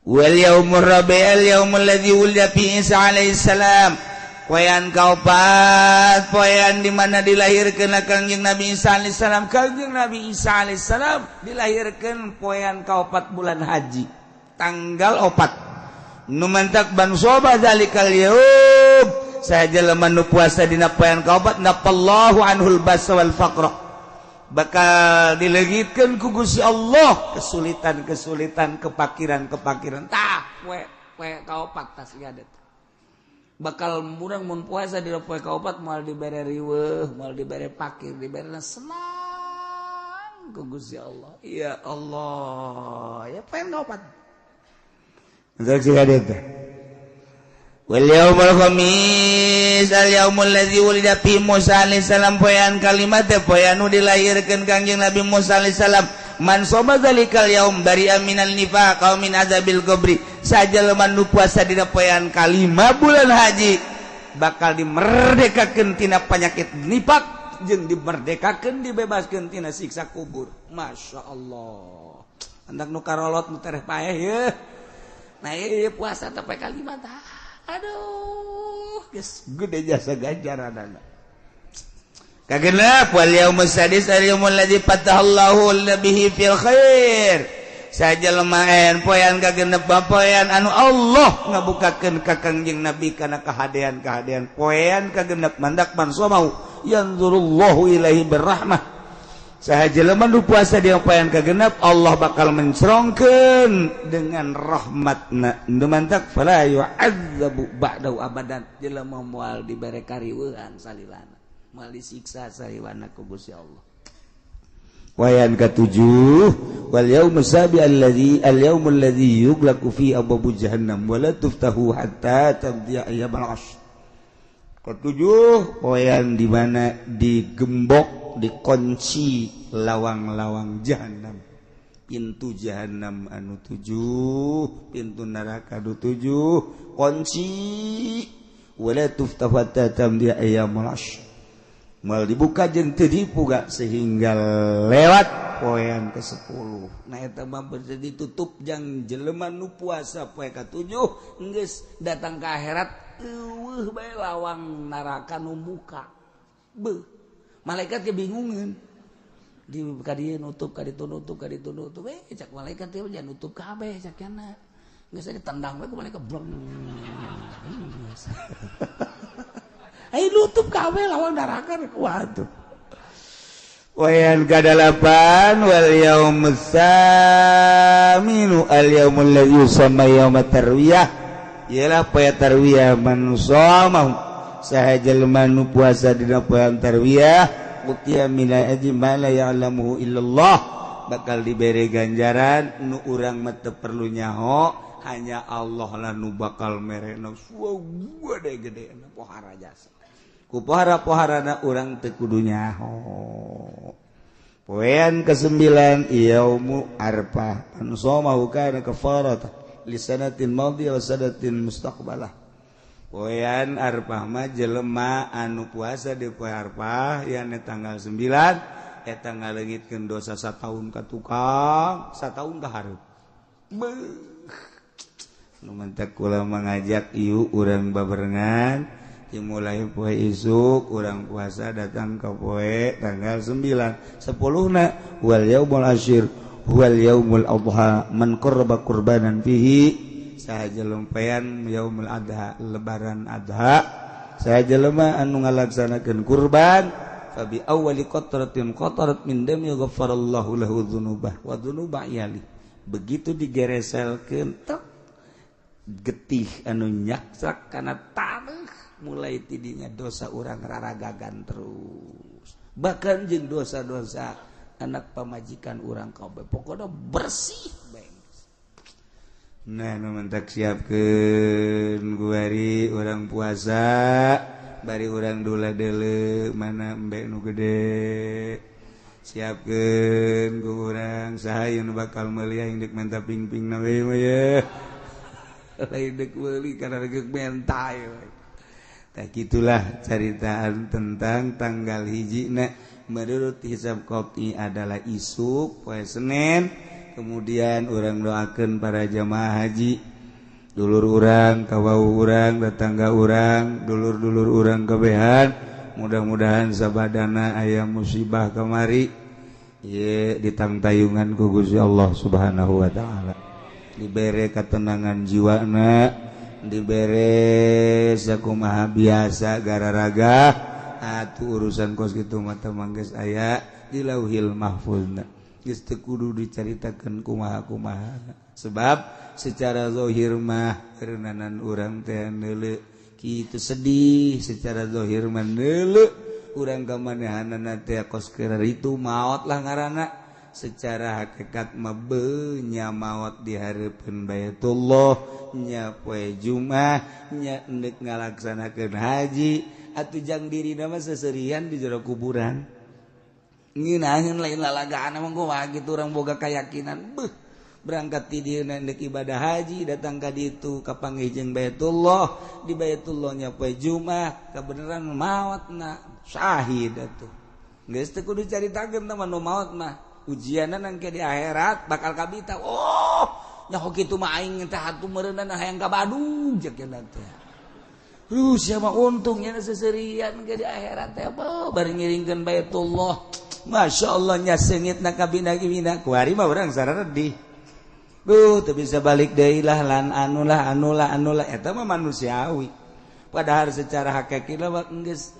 Wal yaumur rabi'al yaumul ladzi wulida fi Isa alaihissalam. Poean kaopat, poean di mana dilahirkeun Kangjeng Nabi Isa alaihissalam. Kangjeng Nabi Isa alaihissalam dilahirkeun poean kaopat bulan haji, tanggal 4. Nu mantak man shoma dzalikal yaum, saja jelema nu puasa dina poean kaopat, nafallahu anhul basa wal faqra, bakal dileungitkeun ku Gusti Allah kesulitan-kesulitan, kepakiran-kepakiran. Tah, poe poe kaopat tas ieu bakal murang mun puasa di poe kaopat, moal dibere riweuh, moal dibere pakir, dibere senang ku Gusti Allah. Ya Allah, ya poe kaopat. Wal yaumul khamis al yaumul ladzi wulida fi Musa alaihissalam. Poean kalima teh poean nu dilahirkeun Kangjeng Nabi Musa alaihissalam. Man shoma dzalikal yaum bari'a minal nifaq aw min azabil qabri. Saja jelema nu puasa dina poean kalima bulan haji bakal dimerdekakeun tina penyakit nifak jeung dimerdekakeun, dibebaskeun tina siksa kubur. Masya Allah, andak nu karolot nu tereh paeh ye. Nah, ieu puasa teh poe kalima tah. Aduh, geus gede jasa ganjaranana. Kagenep wal yaumus sadis al yaumul ladzi fatahallahu bihi fil khair. Saja lumayan poean kagenep poean anu Allah ngabukakeun ka Kangjeng Nabi kana kahadean-kahadean. Poean kagenep mandak man somau yanzurullahu ilaihi birrahmah. Saha jelema nu puasa di poean kagenep, Allah bakal mencerongkeun dengan rahmatna. Nu mantak fala yu'adzabu ba'dahu abadan. Jelema moal dibere kariweuhan salilana, moal disiksa salilana ku Gusti Allah. Wayan ketujuh, wal yaumus sabi alladzi al yaumul ladzi yughlaqu fi abwabu jahannam wa la tuftahu hatta tamdiya ayyamul ashr. Ketujuh, poean di mana digembok, dikunci lawang-lawang jahannam. Pintu jahannam anu 7, pintu neraka anu 7, kunci. Wala tuftahu hatta tamdi ayyamul ashr. Mal dibuka jeung teu dibuka sehingga lewat poean ke-10. Nah eta mah ditutup jang jelema nu puasa poe ka-7 geus datang ka akhirat eueuh bae lawang neraka nu buka. Beuh. Malaikat kebingungan. Di ka dieu nutup ka ditu nutup ka ditu nutup. Cak malaikat teh jangan nutup kabeh cak kana. Geus ditendang we ku malaikat brong. Ayo nutup kabeh lawang neraka waduh. Wayan kadalapan wal yaumus saminu al yaumul ladzi yusamma yaumat tarwiyah. Ialah poe tarwiyah man shoma saha jelema nu puasa dina poe tarwiyah utiya min ajri ma la ya'lamuhu illallah, bakal dibere ganjaran nu urang mah teu perlu nyaho, hanya Allah lah nu bakal merena gede-gede pohara jasa ku pohara-poharana urang teu kudu nyaho. Poean ke-9 yaumu arfah man shoma kana kafarata li sanatin madhiyah wa sanatin mustaqbalah. Poean arfah mah jelema anu puasa di poe arfah yakni tanggal 9 eta ngaleungitkeun dosa sataun ka tukang sataun ka hareup. Nu mantak kula mengajak ieu urang babarengan dimulai poe isuk urang puasa datang ke poe tanggal 9 10 na wal yaumul asyir wal yaumul adha man qarraba qurbanan fihi. Saha jelema yaumul adha lebaran adha saha jelema anu ngalaksanakeun kurban fa bi awwali qatratin qatarat min dami ghafarallahu lahu dzunubah wa dzunuba iyali. Begitu digereselkeun tek getih anu nyaksak kana taneuh mulai tidinya dosa urang raragagan terus, bahkan jeung dosa-dosa anak pamajikan urang kabeh pokona bersih bae. Nah nu mentak siapkeun guari urang puasa bari urang dula deuleu mana embe nu gede siapkeun ku urang saha nu bakal meuli aing deuk menta ping-ping na we mah ye lain deuk meuli kana deuk menta ye. Tah gitulah caritaan tentang tanggal hiji na menurut hisab qot'i adalah isuk poe Senin. Kemudian urang doakeun para jamaah haji, dulur urang, kawau urang, tetangga urang, dulur-dulur urang kabehan, mudah-mudahan sabadana aya musibah kamari ye ditangtayungan ku Gusti Allah Subhanahu wa taala. Dibere ketenangan jiwana, dibere sakumaha biasa gararaga atuh urusan kos kitu mah teu mangges aya di Lauhil Mahfuzna. Geus teu kudu dicaritakeun kumaha-kumaha sebab secara zahir mah reunanan urang teh neuleuh kitu sedih, secara zahir mah neuleuh urang ka manehanana teh kos keur itu maot lah ngaranna. Secara hakikat mah beunya maot di hareupeun Baitullah nya poe Jumat nya endek ngalaksanakeun haji atuh jang dirina mah seserian di jero kuburan. Ngeunaheun lain lalagaan emang kumaha kitu urang boga kayakinan beuh berangkat ti dieu endek ibadah haji datang ka ditu kapanggih jeung Baitullah di Baitullah nya poe Jumat kabeneran maotna syahid atuh geus teu kudu caritakeun tah nu maot mah ujianna nangke di akhirat bakal kabita. Oh nyaho kitu mah aing teh atuh meureunna hayang ka Badung jeung teh. Duh sia mah untungnya seserian ke di akhirat teh bari ngiringkeun Baitullah. Masya Allah nya seungitna kabina gimina kuari mah urang saredih. Duh teu bisa balik deui lah lan anulah anulah anulah eta mah manusiawi. Padahal secara hakiki mah geus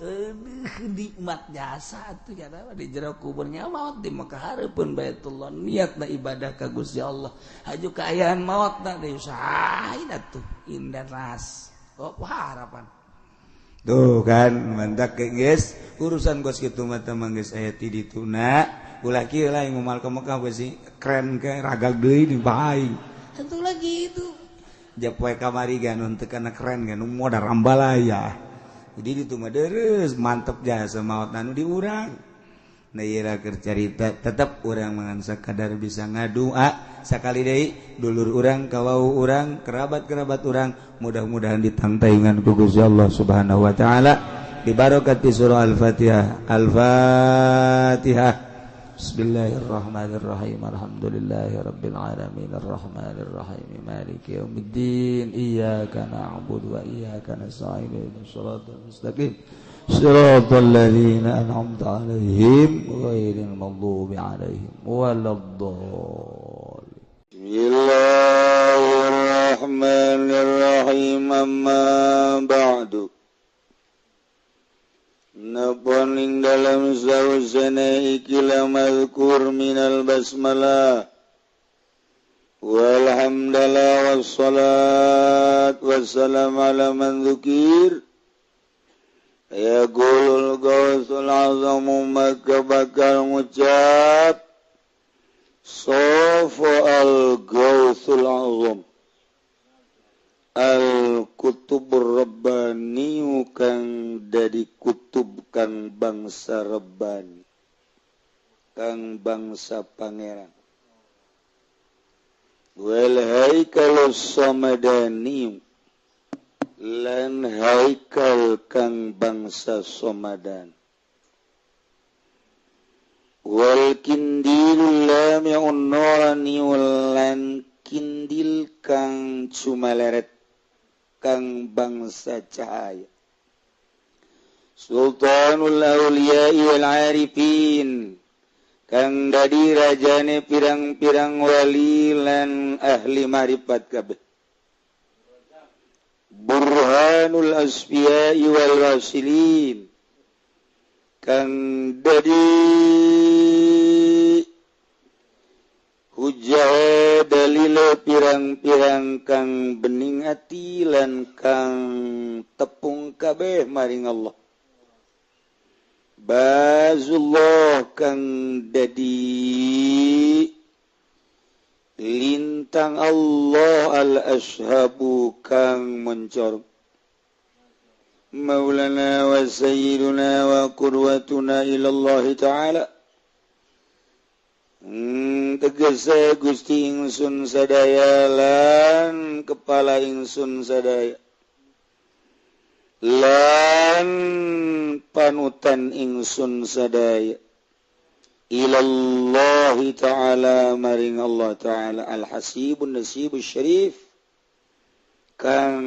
nikmat jasa atuh ya di jero kuburnya maot di Mekah hareupeun Baitullah niatna ibadah ka Gusti Allah. Haju kaayaan maotna deui syahid atuh indah ras. Oh harapan. Tuh kan mantak geus urusan kos kitu mah teh geus aya ti dituna ulah kieu lah ngumal ka Mekah beusi keren ke ragag deui di bae. Tentu lagi itu. Japoe kamari gan teu kana keren gan modar ambalaya. Jadi ditu mah deres mantep jasa maot anu di urang. Nah ieu keur carita tetep urang mangan sakadar bisa ngadua sakali deui dulur urang kawau urang kerabat-kerabat urang mudah-mudahan ditangtaingan ku Gusti Allah Subhanahu wa taala bibarakati surah Al-Fatihah. Al-Fatihah. Bismillahirrahmanirrahim. Alhamdulillahirabbil alamin arrahmanirrahim maliki yaumiddin iyyaka na'budu wa iyyaka nasta'in ihdinas siratal mustaqim siratal ladzina an'amta 'alaihim ghairil maghdubi 'alaihim waladdallin. Bismillahirrahmanirrahim. Amma ba'du. Napon ing dalam sausane iki mazkur minal basmalah walhamdulillah wassalat wassalam ala man dzukir. Ya gulul gausul azamu maka bakal ngucap sofa al gausul azam al kutubur rabbani kang dadi kutub kang bangsa rabbani kang bangsa pangeran wal haikalus samadani lan haikal kang bangsa somadan wal kindil lami'un nurani lan kindil kang cumaleret kang bangsa cahaya sultanul awliya wal arifin kang dadi rajane pirang-pirang wali lan ahli marifat kabeh burhanul asfiya wal wasilin kang dadi hujah dalile pirang-pirang kang bening ati lan kang tepung kabeh maring Allah bazullah kang dadi lintang Allah al-ashabu kang mencor maulana wa sayyiduna wa qudwatuna ila Allah ta'ala. Tegese Gusti ingsun sadaya lan kepala ingsun sadaya lan panutan ingsun sadaya ilallahi ta'ala maring Allah ta'ala al-hasibun nasibus syarif kang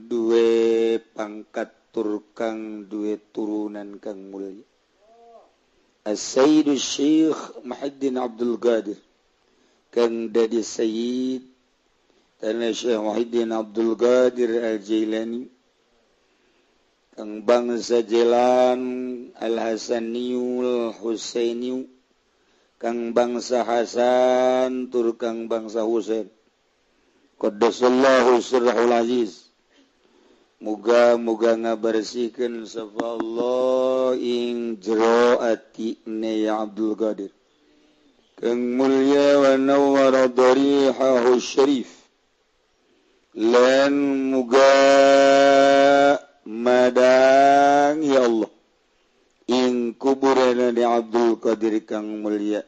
duwe pangkat tur kang duwe turunan kang mulia As-Sayyid Syekh Muhyiddin Abdul Qadir kang dadi sayyid tanah Syekh Muhyiddin Abdul Qadir Al-Jailani kang bangsa Jelan Al-Hasaniyul Husainiyu kang bangsa Hasan tur kang bangsa Husain qaddasallahu sirrahul aziz. Muga-muga ngabersihkeun sapa Allah ing jero atine ya Abdul Qadir kang mulya wa nawwara darihahu syarif lan muga madang ya Allah ing kuburana di Abdul Qadir kang mulia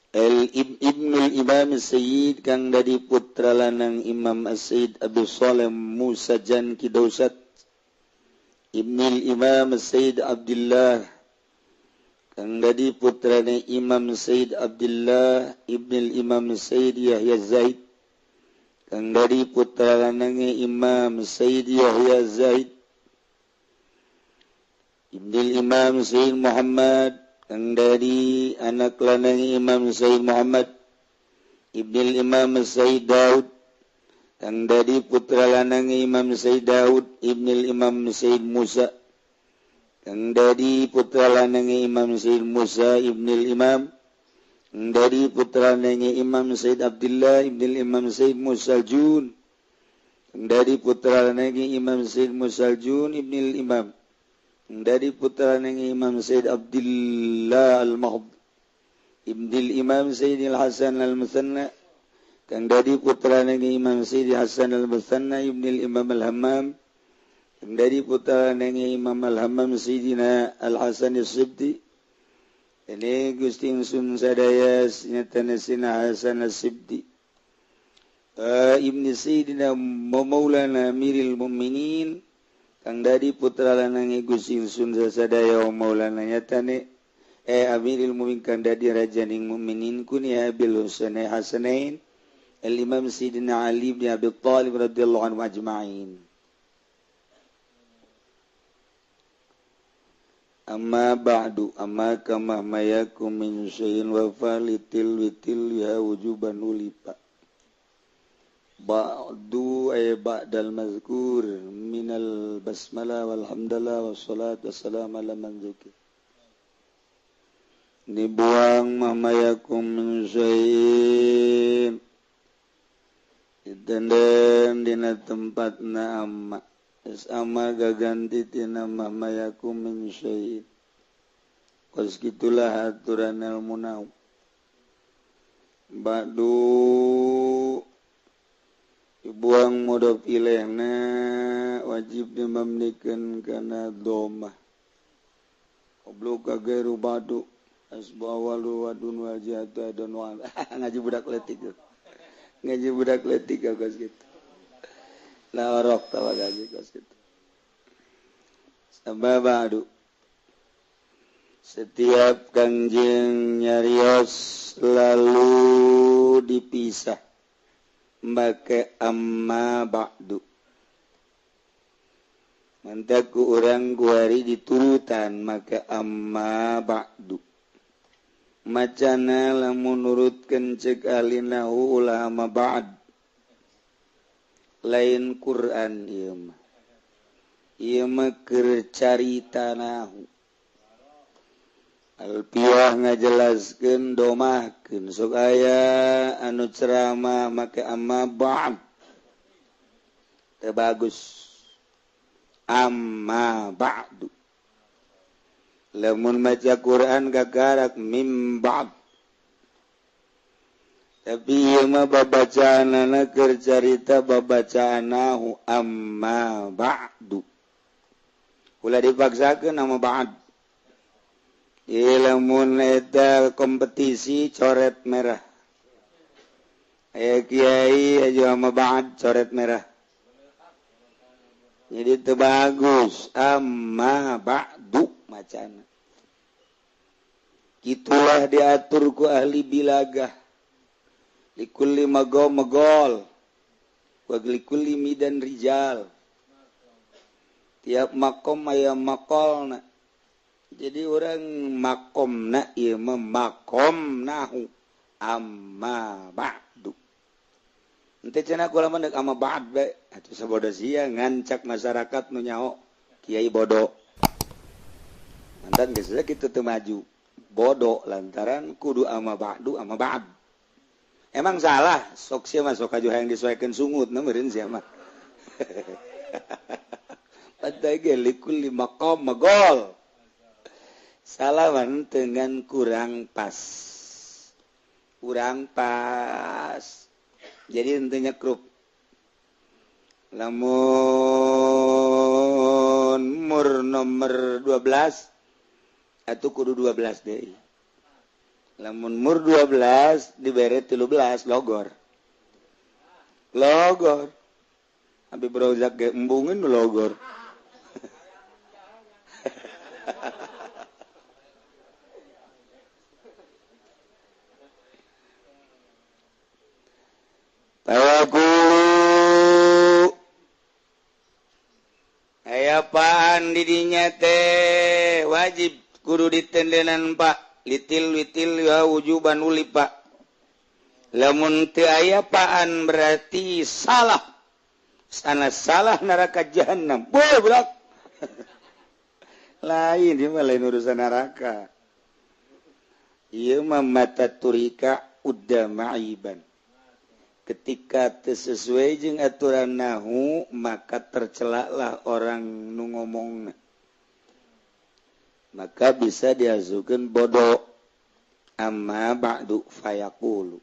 El Ibnul Imam Sayyid kang dadi putra lanang Imam As-Sayyid Abu Saleh Musa Jan Kidausat Ibnul Imam Sayyid Abdullah kang dadi putrane Imam Sayyid Abdullah Ibnul Imam Sayyid Yahya Zaid kang dadi putra lanange Imam Sayyid Yahya Zaid Ibnul Imam Sayyid Muhammad kang dari anak lanang Imam Sayyid Muhammad Ibnul Imam Sayyid Daud kang dari putra lanang Imam Sayyid Daud Ibnul Imam Sayyid Musa kang dari putra lanang Imam Sayyid Musa Ibnul Imam kang dari putra lanang Imam Sayyid Abdullah Ibnul Imam Sayyid Musa Jun kang dari putra lanang Imam Sayyid Musa Jun Ibnul Imam dari putra Imam Sayyid Abdullah Al-Mahd Ibnul Imam Sayyid Al-Hasan Al-Musanna kang dari putra Imam Sayyid Hasan Al-Musanna Ibnul Imam Al-Hammam kang dari putra Imam Al-Hammam Sayyidina Al-Hasan As-Sibti Ini Gusti Ingsun sadaya nyatana Sina Hasan As-Sibti Ibni Sayyidina Maulana Amiril Mukminin kang dadi putra lanange Gusti Ingsun sadaya Maulana nyatane Amiril Mukminin kang dadi rajaning mukminin kunya Abil Husain Hasanain Al-Imam Sayyidina Ali bin Abi Thalib radhiyallahu anhu ajma'in. Amma ba'du amma kama mayakum min syai'in wa falitil witil ya wujuban ulipa ba'du ay ba'dal mazkur minal basmalah walhamdulillah wassalatu wassalamu ala man dzukir. Dibuang mamayakum min syai'in ditenden dina tempatna amma sama gaganti tina mamayakum min syai'in. Kos gitulah aturan ilmu nau. Ba'du dibuang mudhof ilaihna wajib dimamnikeun kana dhammah. Qablu ka gairu ba'du asba walu wadun wajhatu adun wa ngaji budak leutik. Ngaji budak leutik kos kitu. La orok tawa gaji kos kitu. Sama ba'du setiap kangjeng nyarios lalu dipisah make amma ba'du. Mantaku urang guari diturutan make amma ba'du. Macana lamun nurutkeun ceuk ahli nahu ulah amma ba'd. Lain Quran ieu mah. Ieu mah keur carita nahu. Alpiah ngajelaskeun domahkeun sok aya anu ceramah make amma ba'd. Teu bagus. Amma ba'du. Lamun maca Quran gagarak mim ba'd. Tapi ieu mah babacaanana keur carita babacaanahu amma ba'du. Ulah dipaksakeun amma ba'd. Lamun eta kompetisi coret merah. Aya kiai aja amma ba'd coret merah. Jadi teu bagus amma ba'du macana. Kitulah diatur ku ahli bilagah. Likulli magom magol wa likulli midan rijal. Tiap makom aya makolna. Jadi orang makomna ieu mah makom nahu amma ba'du. Henteu cenah kula mah deuk amma ba'd bae. Atuh sabodo sia ngancak masyarakat nu nyaho kiai bodoh. Mantan geus kitu teu maju. Bodoh lantaran kudu amma ba'du amma ba'd. Emang salah sok sia mah sok aju hayang disoekeun sungut na meureun sia mah. Padahal ge likulli maqam magol. Salaman dengan kurang pas. Kurang pas. Jadi intinya krup. Lamun mur nomor 12 atau kudu 12 deui. Lamun mur 12 dibere 13 logor. Logor. Habib Rozak ge embungeun logor. Tawakulu aya apaan didinya teh wajib kudu ditendenan pak litil witil ya wujuban uli pak. Lamun teu aya paan berarti salah. Sana salah neraka jahanam. Boy budak. Lain ieu mah lain urusan neraka. Ieu mah mata turika udda ma'iban. Ketika sesuai jeung aturan nahu maka tercelaklah orang nu ngomongna. Maka bisa diazukeun bodoh. Amma ba'du fayaqulu.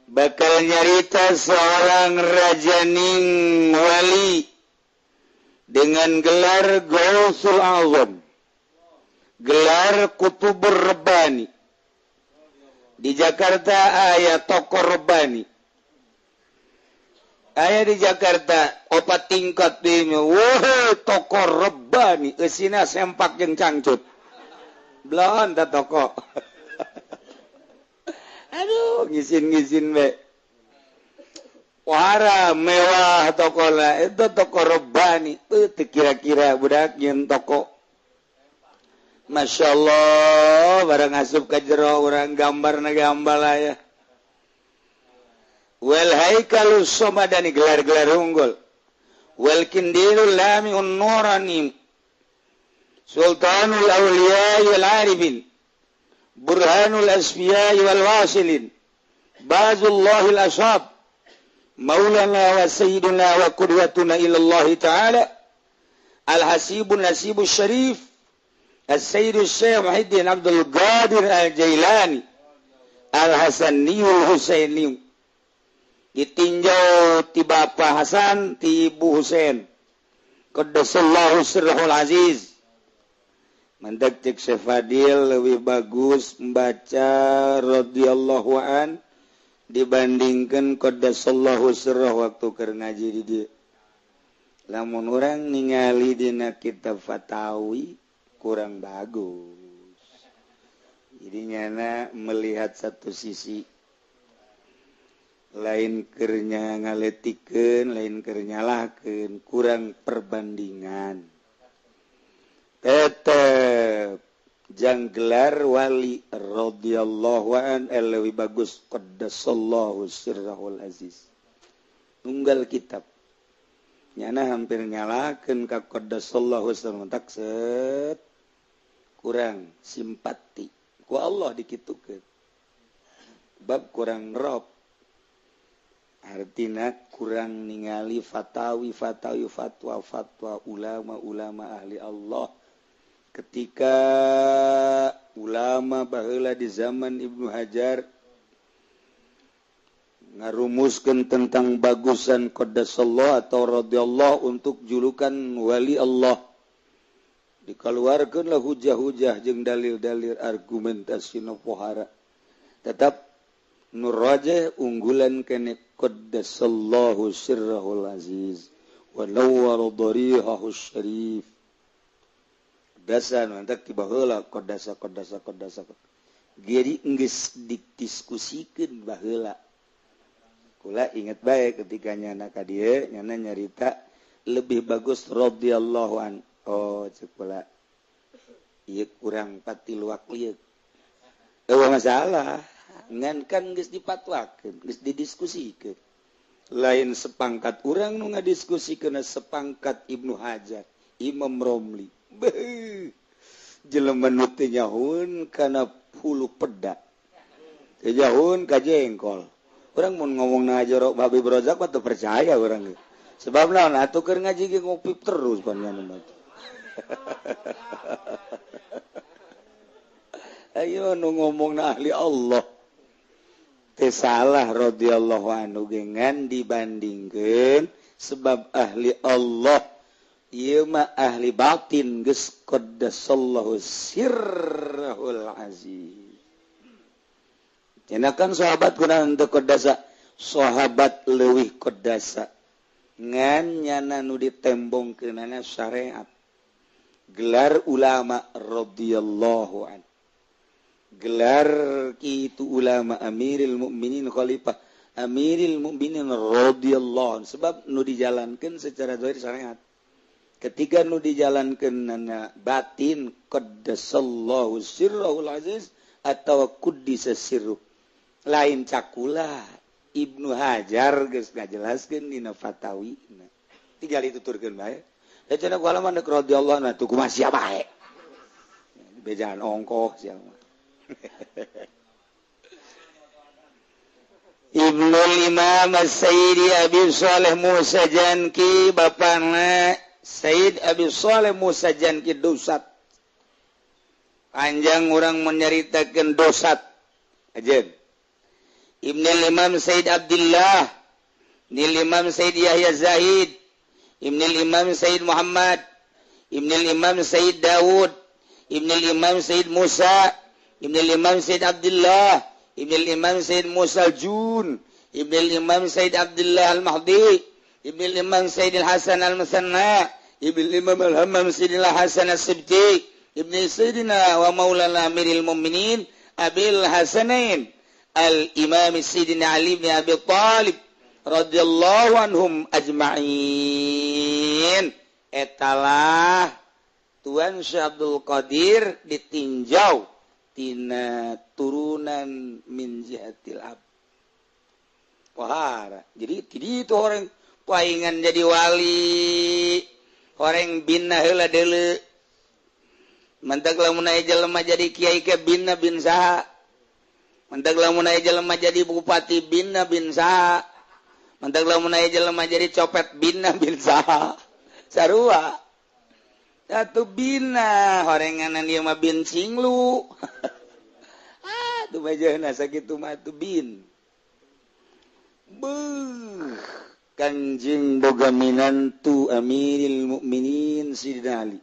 Bakal nyarita seorang rajaning wali dengan gelar Gausul Azam. Gelar Kutubur Rabbani. Di Jakarta aya toko Rabbani. Aya di Jakarta opat tingkat di wah toko Rabbani eusina sempak jeung cangcut. Belon ta toko. Aduh, ngisin-ngisin we. Wara mewah toko lah itu toko Rabbani. Teu kira-kira budak nyeun toko. Masya Allah, barang asup ka jero urang gambarna gambar aya. Wal haikalus somadani gelar-gelar unggul. Wal kindilul lamiun nurani. Sultanul awliya wal arifin. Burhanul asfiya wal wasilin. Bazullahil ashab. Maulana wa sayyiduna wa qudwatuna ila Allah ta'ala. Al-hasibun nasibus syarif. As-Sayyid Syekh Muhyiddin Abdul Qadir Al-Jailani Al-Hasaniyul Husaini ditinjau ti Bapak Hasan ti Ibu Husain qaddasallahu sirrahul aziz. Mantak cek Syekh Fadil lebih bagus membaca radhiyallahu an dibandingkan qaddasallahu sirrah waktu keur ngaji di dieu. Lamun urang ningali dina kitab Fatawi kurang bagus. Jadi nyana melihat satu sisi lain kernya ngaletikeun, lain keur nyalahkeun, kurang perbandingan. Tetep jang gelar wali radhiyallahu an leuwih bagus qaddasallahu sirrahul aziz. Nunggal kitab. Nyana hampir nyalahkeun ka qaddasallahu sirrahul set. Kurang simpati ku Allah dikitukeun bab kurang rob artina kurang ningali fatawi fatawi fatwa fatwa ulama-ulama ahli Allah ketika ulama baheula di zaman Ibnu Hajar ngarumuskeun tentang bagusan qaddasallahu atau radhiyallahu untuk julukan wali Allah. Dikeluarkanlah hujah-hujah jeung dalil-dalil argumentasi nu pohara. Tetap nu rajih unggulan kene qaddasallahu sirrahul aziz wa nawwara darihahu syarif. Dasan mantak ti baheula qaddasa qaddasa qaddasa. Jadi geus didiskusikeun baheula. Kula inget bae ketika nyana ka dieu nyana nyarita lebih bagus radhiyallahu an. Oh cek pula ieu kurang patiluak lieu. Eueuh masalah ngan kan geus dipatwakeun, geus didiskusikeun. Lain sepangkat urang nu ngadiskusikeun sepangkat Ibnu Hajar, Imam Romli. Beuh. Jelema nu teu nyahoeun kana hulu peda. Teu nyahoeun ka jengkol. Urang mun ngomongna jorok Habib Rozak mah teu percaya urang ge. Sebab naon atuh keur ngaji ge ngopi terus panjenengan mah. Ayo nu ngomongna ahli Allah teu salah radhiyallahu anhu gengan dibandingkeun sebab ahli Allah ieu mah ahli batin geus qaddasallahu sirrahul aziz. Cenah kan sahabat kunaon teu qaddasa, sahabat leuwih qaddasa ngan nyana nu ditembongkeunana syariat. Gelar ulama radhiyallahu an. Gelar kitu ulama Amiril Mukminin khalifah Amiril Mukminin radhiyallahu an. Sebab nu dijalankeun secara zahir syariat. Ketika nu dijalankeun nana batin qaddasallahu sirrahul aziz atawa quddisa sirruh. Lain cakula Ibnu Hajar geus ngajelaskeun dina Fatawi. Tinggal dituturkeun bae. Da cenah ku alaman deuk radhiyallahu anhu tuh kumaha sia bae. Bejaan ongkoh sia mah. Ibnul Imam As-Sayyidi Abi Shalih Musa Janki bapana Sayyid Abi Shalih Musa Janki dosat. Panjang urang menyaritakeun dosat. Ajeun. Ibnul Imam Sayyid Abdullah, Nil Imam Sayyid Yahya Zahid, Ibnul Imam Sayyid Muhammad, Ibnul Imam Sayyid Daud, Ibnul Imam Sayyid Musa, Ibnul Imam Sayyid Abdullah, Ibnul Imam Sayyid Musa Jun, Ibnul Imam Sayyid Abdullah Al-Mahdi, Ibnul Imam Sayyid Hasan Al-Musanna, Ibnul Imam Al-Hammam Sayyidina Hasan As-Sibti, Ibni Sayyidina wa Maulana Amiril Mu'minin Abil Hasanain Al-Imam Sayyidina Ali bin Abi Thalib radhiyallahu anhum ajma'in. Etalah Tuan Syekh Abdul Qadir ditinjau tina turunan min jihatil ab. Pohara. Jadi ti itu orang paingan jadi wali, orang bina heula deuleu. Mantak lamun aya jelema jadi kiai ke bina bin saha. Mantak lamun aya jelema jadi bupati bina bin saha. Mantak lamun aya jelema jadi copet bina bin saha. Sarua. Satu bina horenganan ieu mah bin cinglu. Ah, tuh majana sakitu mah tuh bin. Beuh, Kanjeng boga minantu Amiril Mukminin Sidina Ali.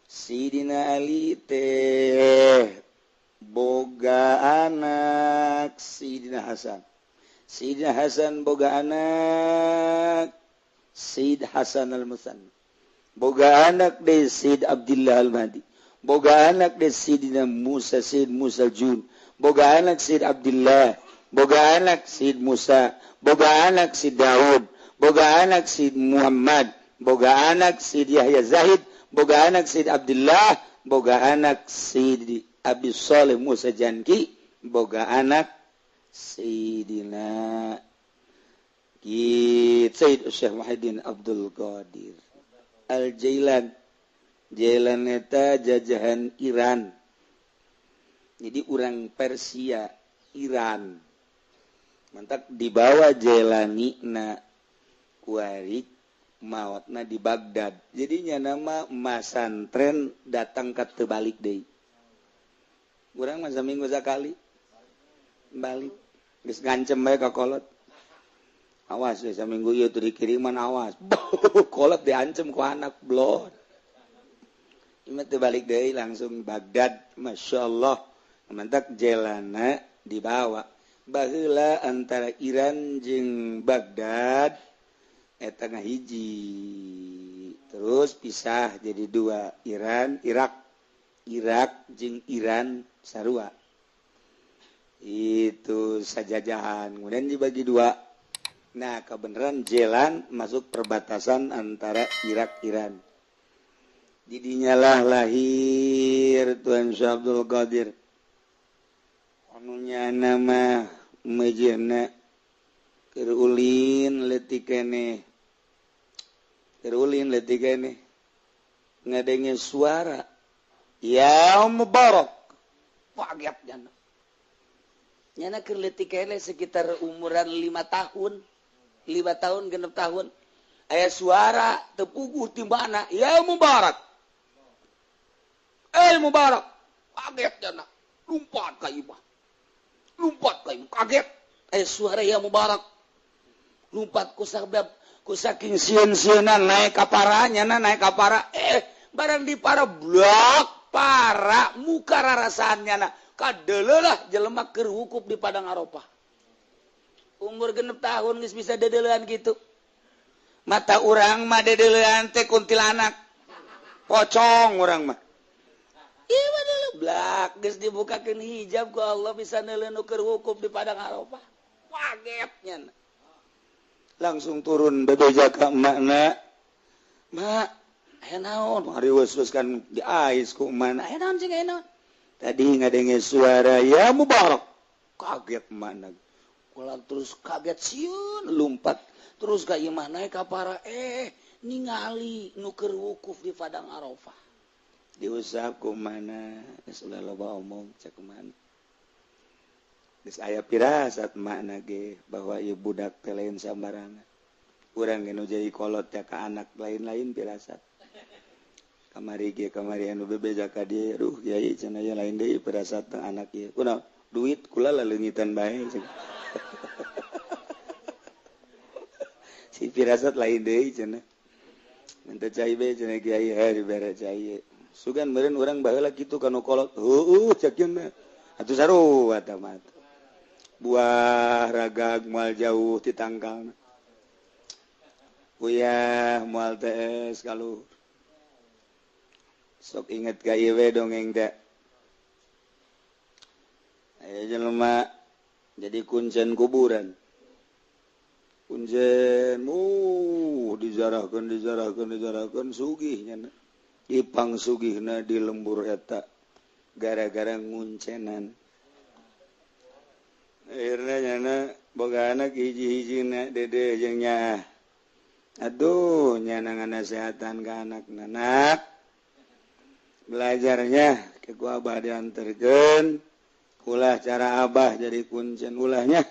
Sidina Ali teh boga anak Sidina Hasan. Sidina Hasan boga anak Sayyid Hasan Al-Musanna. Boga anak de Sayyid Abdullah Al-Mahdi. Boga anak de Sayyidina Musa, Sayyid Musa Jun. Boga anak Sayyid Abdullah. Boga anak Sayyid Musa. Boga anak Sayyid Daud. Boga anak Sayyid Muhammad. Boga anak Sayyid Yahya Zahid. Boga anak Sayyid Abdullah. Boga anak Sayyid Abi Saleh Musa Janki. Boga anak Sayyidina Sayyid Syekh Muhyiddin Abdul Qadir Al-Jailan. Jailan eta jajahan Iran. Jadi orang Persia, Iran. Mantak dibawa Jailani na kuari maotna di Baghdad. Jadinya nama masantren datang ke terbalik deui. Urang mah saminggu sakali balik. Geus ngancem bae ka kolot. Awas we saminggu ieu teu dikiriman awas. Kolot diancem ku anak blon. Ieu teu balik deui langsung Baghdad. Masya Allah. Mantak jelana dibawa. Baheula antara Iran jeung Baghdad eta ngahiji. Terus pisah jadi dua, Iran, Irak. Irak jeung Iran sarua. Itu sajajahan. Kemudian dibagi dua. Nah, kebenaran jalan masuk perbatasan antara Irak Iran. Didinyalah lahir Tuan Syekh Abdul Qadir. Anunya nama mejena keur ulin leutik keneh. Keur ulin leutik keneh. Ngadenge suara, "Ya Mubarak." Kaget jana. Nyana keur leutik keneh sekitar umuran 5 tahun. 5 tahun 6 tahun. Aya suara tepuguh ti mana, "Ya Mubarak." "Eh Mubarak." Kaget jana. Lompat ka imah. Lompat ka imah, kaget. Aya suara "Ya Mubarak." Lompat ku sabab ku saking sieun-sieunan naik ka para, nyana naik ka para. Barang di para blok para muka rarasaan nyana. Kadeleulah jelema keur wukuf di Padang Arafah. Umur 6 tahun geus bisa dedeulean gitu. Mata urang mah dedeulean teh kuntilanak. Pocong urang mah. Ieu mah deuleu blak geus dibukakeun hijab ku Allah bisa neuleun nu keur wukuf di Padang Arafah. Kaget nya. Langsung turun bebeja ka emakna. "Mak, aya naon?" Hariweus kan diais ku emakna. "Aya naon cing aya naon?" Tadi ngadenge suara "Ya Mubarak." Kaget emakna. Kula terus kaget sieun lompat terus ka imah naik ka para ningali nu keur wukuf di Padang Arafah. Diusap ku mana geus ulah loba omong cek mana. Geus aya pirasat makna ge bahwa ieu budak teh lain sambarangan. Urang ge nu jadi kolot teh ka anak lain-lain pirasat. Kamari ge kamari anu bebeja ka dieu, "Duh kiai cenah ieu lain deui pirasat teh anak ieu." Kunaon? Duit kula laleungitan bae. Si pirasat lain deui cenah. Minta cai bae cenah kiai, heuh dibere cai. Sugan meureun urang baheula kitu ka nu kolot. Heueuh cek cenah. Atuh sarua tah mah. Buah ragag moal jauh ti tangkalna. Uyah moal tees kaluhur. Sok inget ka ieu we dongeng teh. Aya jelema jadi kuncen kuburan. Kuncen dijarahkeun dijarahkeun dijarahkeun sugih nya. Ipang sugihna di lembur eta gara-gara nguncenan. Akhirna nyana boga anak hiji-hijina dede jeung nyaah. Aduh nyana nganasehatan ka anakna, nak belajarnya ke ku abah dianterkeun ulah cara abah jadi kuncen ulahnya.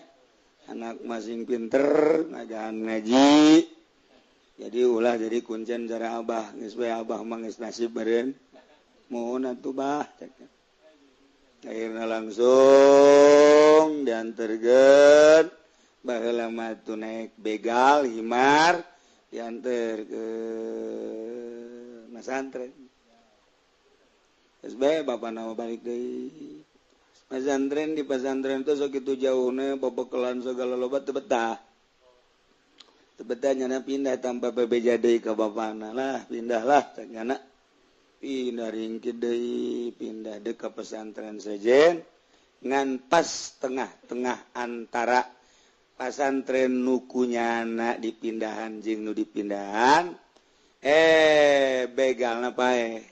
Anak masing pinter ngajahan ngaji jadi ulah jadi kuncen cara abah geus we abah mah geus nasib beureun mohon atuh bah. Akhirna langsung dianterkeun baheula mah tuh naik begal himar dianter ke masantren. Geus bae bapana mah balik deui. Pesantren di pesantren itu segitu jauhnya bebekelan segala loba teu betah. Teu betah nyana pindah tanpa bebeja deui ka bapana lah, pindahlah cek nyana. Pindah ringkit deui, pindah deui ka pesantren sejen ngan pas tengah-tengah antara pesantren nu kunyana dipindahan jeung nu dipindahan begalna paeh.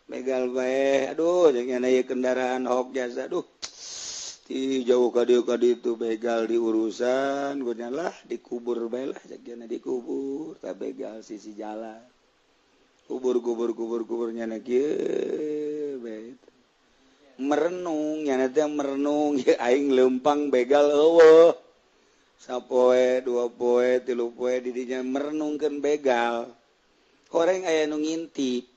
Begal bae aduh jeung aya kendaraan hok jasa aduh ti jauh ka dieu ka ditu begal diurusan gunanya lah dikubur bae lah jeung dikubur ta begal sisi jalan kubur kubur kubur kubur nyana kieu bae merenung nyana teh merenung ye aing leumpang begal eueuh sapoe dua poe tilu poe di dinya merenungkeun begal horeng aya nu ngintip.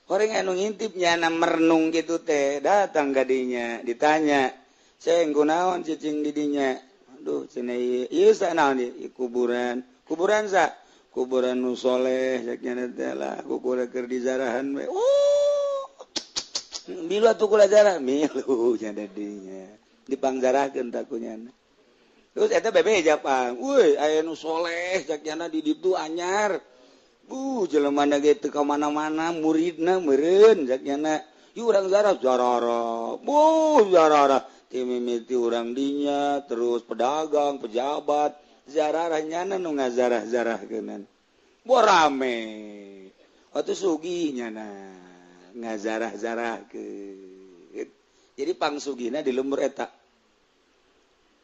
Orang anu ngintip nyana merenung gitu teh datang kadinya ditanya ceng kunaon cicing didinya aduh cenah ieu sa naon ieu kuburan kuburan sa kuburan nu soleh cek nyana teh lah kukuran keur dizarahan we milu atuh kula zarah milu nya didinya dipangzarahkeun ta ku nyana terus eta bebeja pang euy aya nu soleh cek nyana di ditu anyar jelema na ge teu ka mana-mana muridna meureun cek nyana ieu urang zarah zarara buh zarara ti mimiti urang dinya terus pedagang pejabat zarara nyana nu ngazarah-zarahkeunan boh rame atuh sugih nyana ngazarah-zarahkeun jadi pangsugihna di lembur eta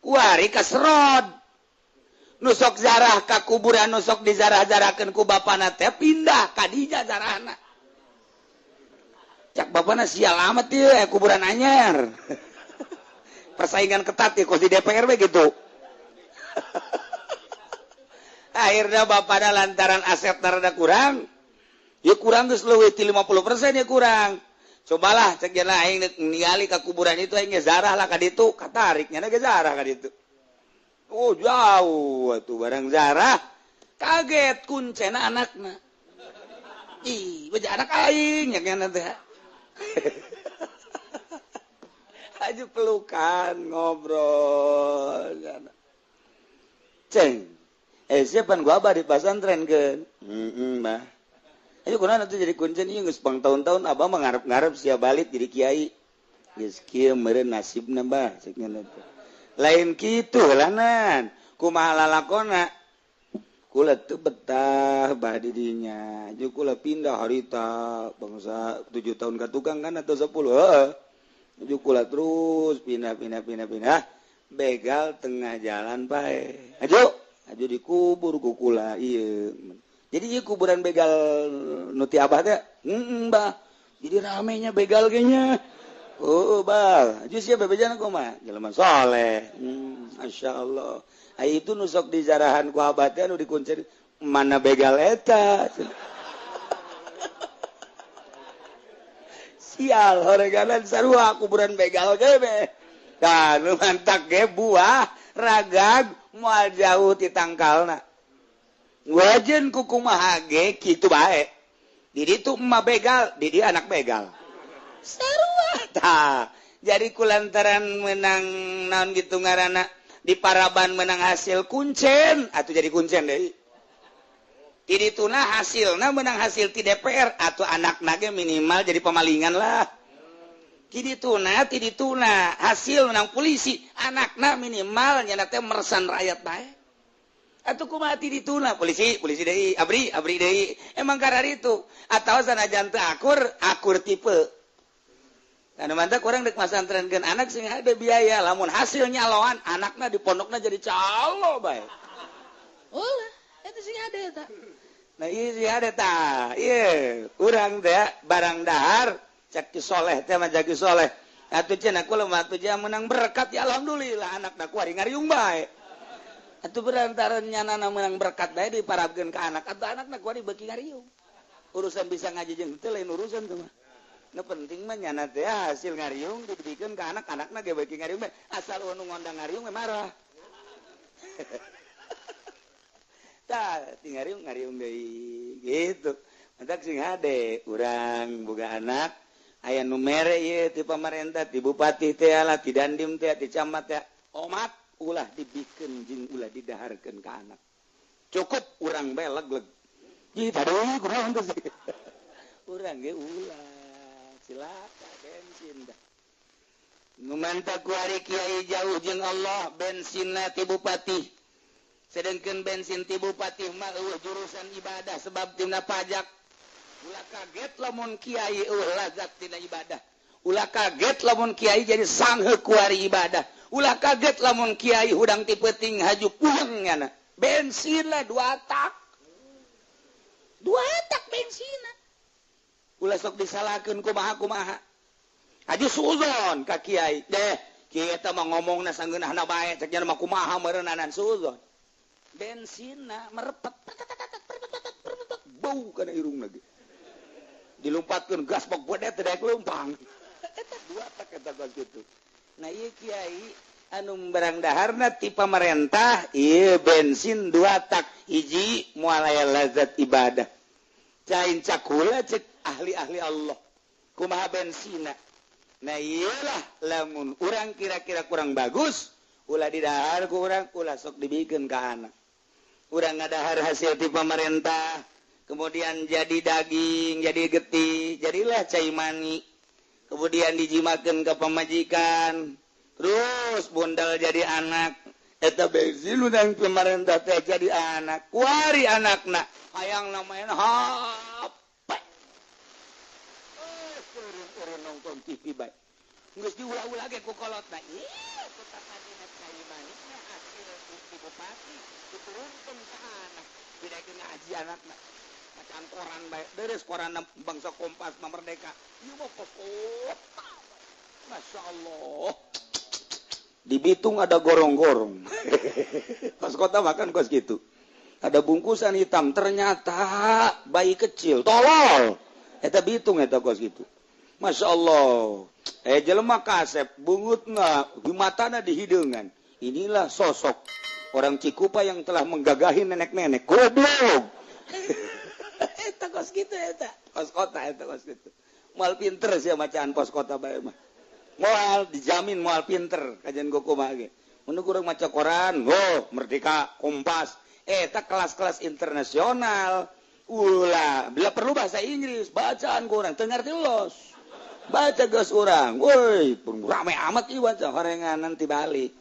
kuari kaserod nusok zarah ka kuburan nusok dizarah-zarahkeun ku bapana teh pindah ka dinya zarahna cak bapana sial amat ieu kuburan anyar persaingan ketat ya kos di DPR we gitu. Akhirnya bapana lantaran aset rada kurang ya kurang geus leuwih ti 50% ya kurang cobalah cek cenah aing ningali ka kuburan itu aing ge zarah lah ka ditu katarik nya ge zarah ka ditu. Oh jauh tuh barang zarah kaget kuncena anakna ih beja anak aing nya nya teh aju pelukan ngobrol ceng siapa gua abah di pesantren keun heeh bah ayo kunaon atuh jadi kuncen ieu geus pang tahun-tahun abah mah ngarep-ngarep sia balik jadi kiai geus kieu meureun nasibna bah cek nya teh lain kitu lanan kumaha lalakona kula teu betah bah di dinya jeung kula pindah harita bangsa 7 tahun ka tukang kan atau 10 heeh jeung kula terus pindah pindah pindah pindah begal tengah jalan pae aju aju dikubur ku kula ieu jadi ieu kuburan begal nu ti abah teh heeh bah jadi ramenya begal ge nya. Oh bal, jus ya bebejana kumaha? Jelema soleh. Masya Allah. Ai itu nu sok dizarahan ku abah teh nu dikuncen mana begal eta. Sial horeganan sarua kuburan begal ge be. Tah nu mantak ge buah ragag moal jauh ti tangkalna. Wajen ku kumaha ge kitu bae. Di ditu emak begal, di dia anak begal. Sarua tah. Jadi kulantaran menang naon gitu ngaranna di paraban menang hasil kuncen atau jadi kuncen deui. Di dituna hasilna menang hasil ti DPR atau anak nage minimal jadi pemalingan lah. Ti dituna hasil menang polisi anakna minimal nyana teh meresan rakyat bae. Atuh kumaha ti dituna polisi deui abri deui emang kararitu atawa sanajan teu akur tipe. Anu mantap kurang dek masantrenkeun anak sing ada biaya lamun hasilnya lawan anakna di pondokna jadi calo bae. Ulah eta sing ada eta. Nah ieu sing ada tah. Ieu urang teh barang dahar cak ki soleh teh mah ki soleh. Atuh cenah kula mah atuh menang berkat ya alhamdulillah anakna ku ari ngariung bae. Atuh berantaran nyanana menang berkat bae diparabkeun ka anak atuh anakna ku ari beuki ngariung. Urusan bisa ngaji jeung teu lain urusan teh mah. Nu penting mah nyana teh hasil ngariung dibikeun ka anak-anakna ge beuki ngariung bae. Asal nu ngondang ngariung we marah. Tah ti ngariung deui gitu. Mantak sing hade urang boga anak aya nu mere ieu ti pamarentah, ti bupati teh lah, ti dandim teh, ti camat teh. Omat ulah dibikeun jeung ulah didaharkeun ka anak. Cukup urang bae leg-leg. Ih tadi kurang teh. Urang ge ulah cilaka bensin dah. Nu mantap ku ari kiai jauh jeung Allah bensinna ti bupati. Sedengkeun bensin ti bupati mah eueuh jurusan ibadah sebab tina pajak. Ulah kaget lamun kiai eueuh lazat tina ibadah. Ulah kaget lamun kiai jadi sanghe ku ari ibadah. Ulah kaget lamun kiai hudang ti peuting haju pulang nyana. Bensinna dua tak. Dua tak bensinna. Ulah sok disalahkeun kumaha-kumaha. Haji suuzon ka kiai. Deh, kiai eta mah ngomongna sanggeunahna bae, cek nya mah kumaha meureunanan suuzon. Bensinna merepet bau kana irung lagi. Dilumpatkeun gas bok bede teu daek lumpang. Eta dua tak eta gas kitu. Nah ieu kiai anu barang daharna ti pamarentah ieu bensin dua tak hiji moal aya lazat ibadah. Cain cakula cek ahli-ahli Allah kumaha bensina. Nah iyalah lamun urang kira-kira kurang bagus ulah didahar ku urang, ulah sok dibikeun ka anak. Urang ngadahar hasil ti pamarentah kemudian jadi daging, jadi getih, jadilah cai mani, kemudian dijimakeun ka pamajikan, terus bundal jadi anak. Eta bensin urang pamarentah teh jadi anak, kuari anakna hayang main HP. Urang nonton TV bae. Geus diulah-ulah ge ku kolotna. Ih, kutakadina cai manisna hasil ti bupati diturunkeun ka anak. Didaekeun ngaji anakna. Bacaan koran bae. Deres koran bangsa Kompas mah Merdeka. Ieu mah kota. Masya Allah. Di Bitung ada gorong-gorong. Pas kota makan kos gitu. Ada bungkusan hitam, ternyata bayi kecil, tolol. Eta Bitung eta kos gitu. Masya Allah. Jelema kasep, bungutna, matana di hideungan. Inilah sosok orang Cikupa yang telah menggagahi nenek-nenek. Goblok. Eta kos gitu eta. Kos kota eta kos gitu. Moal pinter sia macaan pos kota bae mah. Moal dijamin moal pinter kajian gokumaha ge. Mun urang maca koran, oh Merdeka, Kompas. Eta kelas-kelas internasional. Ulah, bila perlu bahasa Inggris, bacaan ku urang teu ngarti los. Baca geus urang. Woi, rame amat ieu baca horengan nanti balik.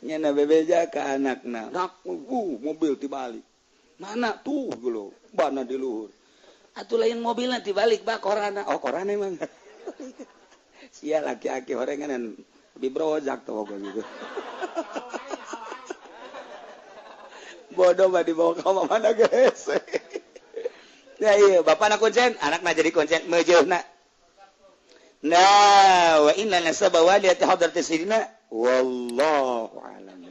Nyana bebeja ka anakna. Nak, mobil ti balik. Mana tuh geuleuh, bana di luhur. Atuh lain mobilna ti balik bah korana. Oh, koran emang. Sia laki-laki horengan lebih brojak tuh gitu. Bodoh mah dibawa ke mana guys. Ya iya, bapak nak kuncen, anak nak jadi kuncen, mejeuhna. Nah, wa inna nasaba waliyati hadrati sayyidina wallahu a'lam.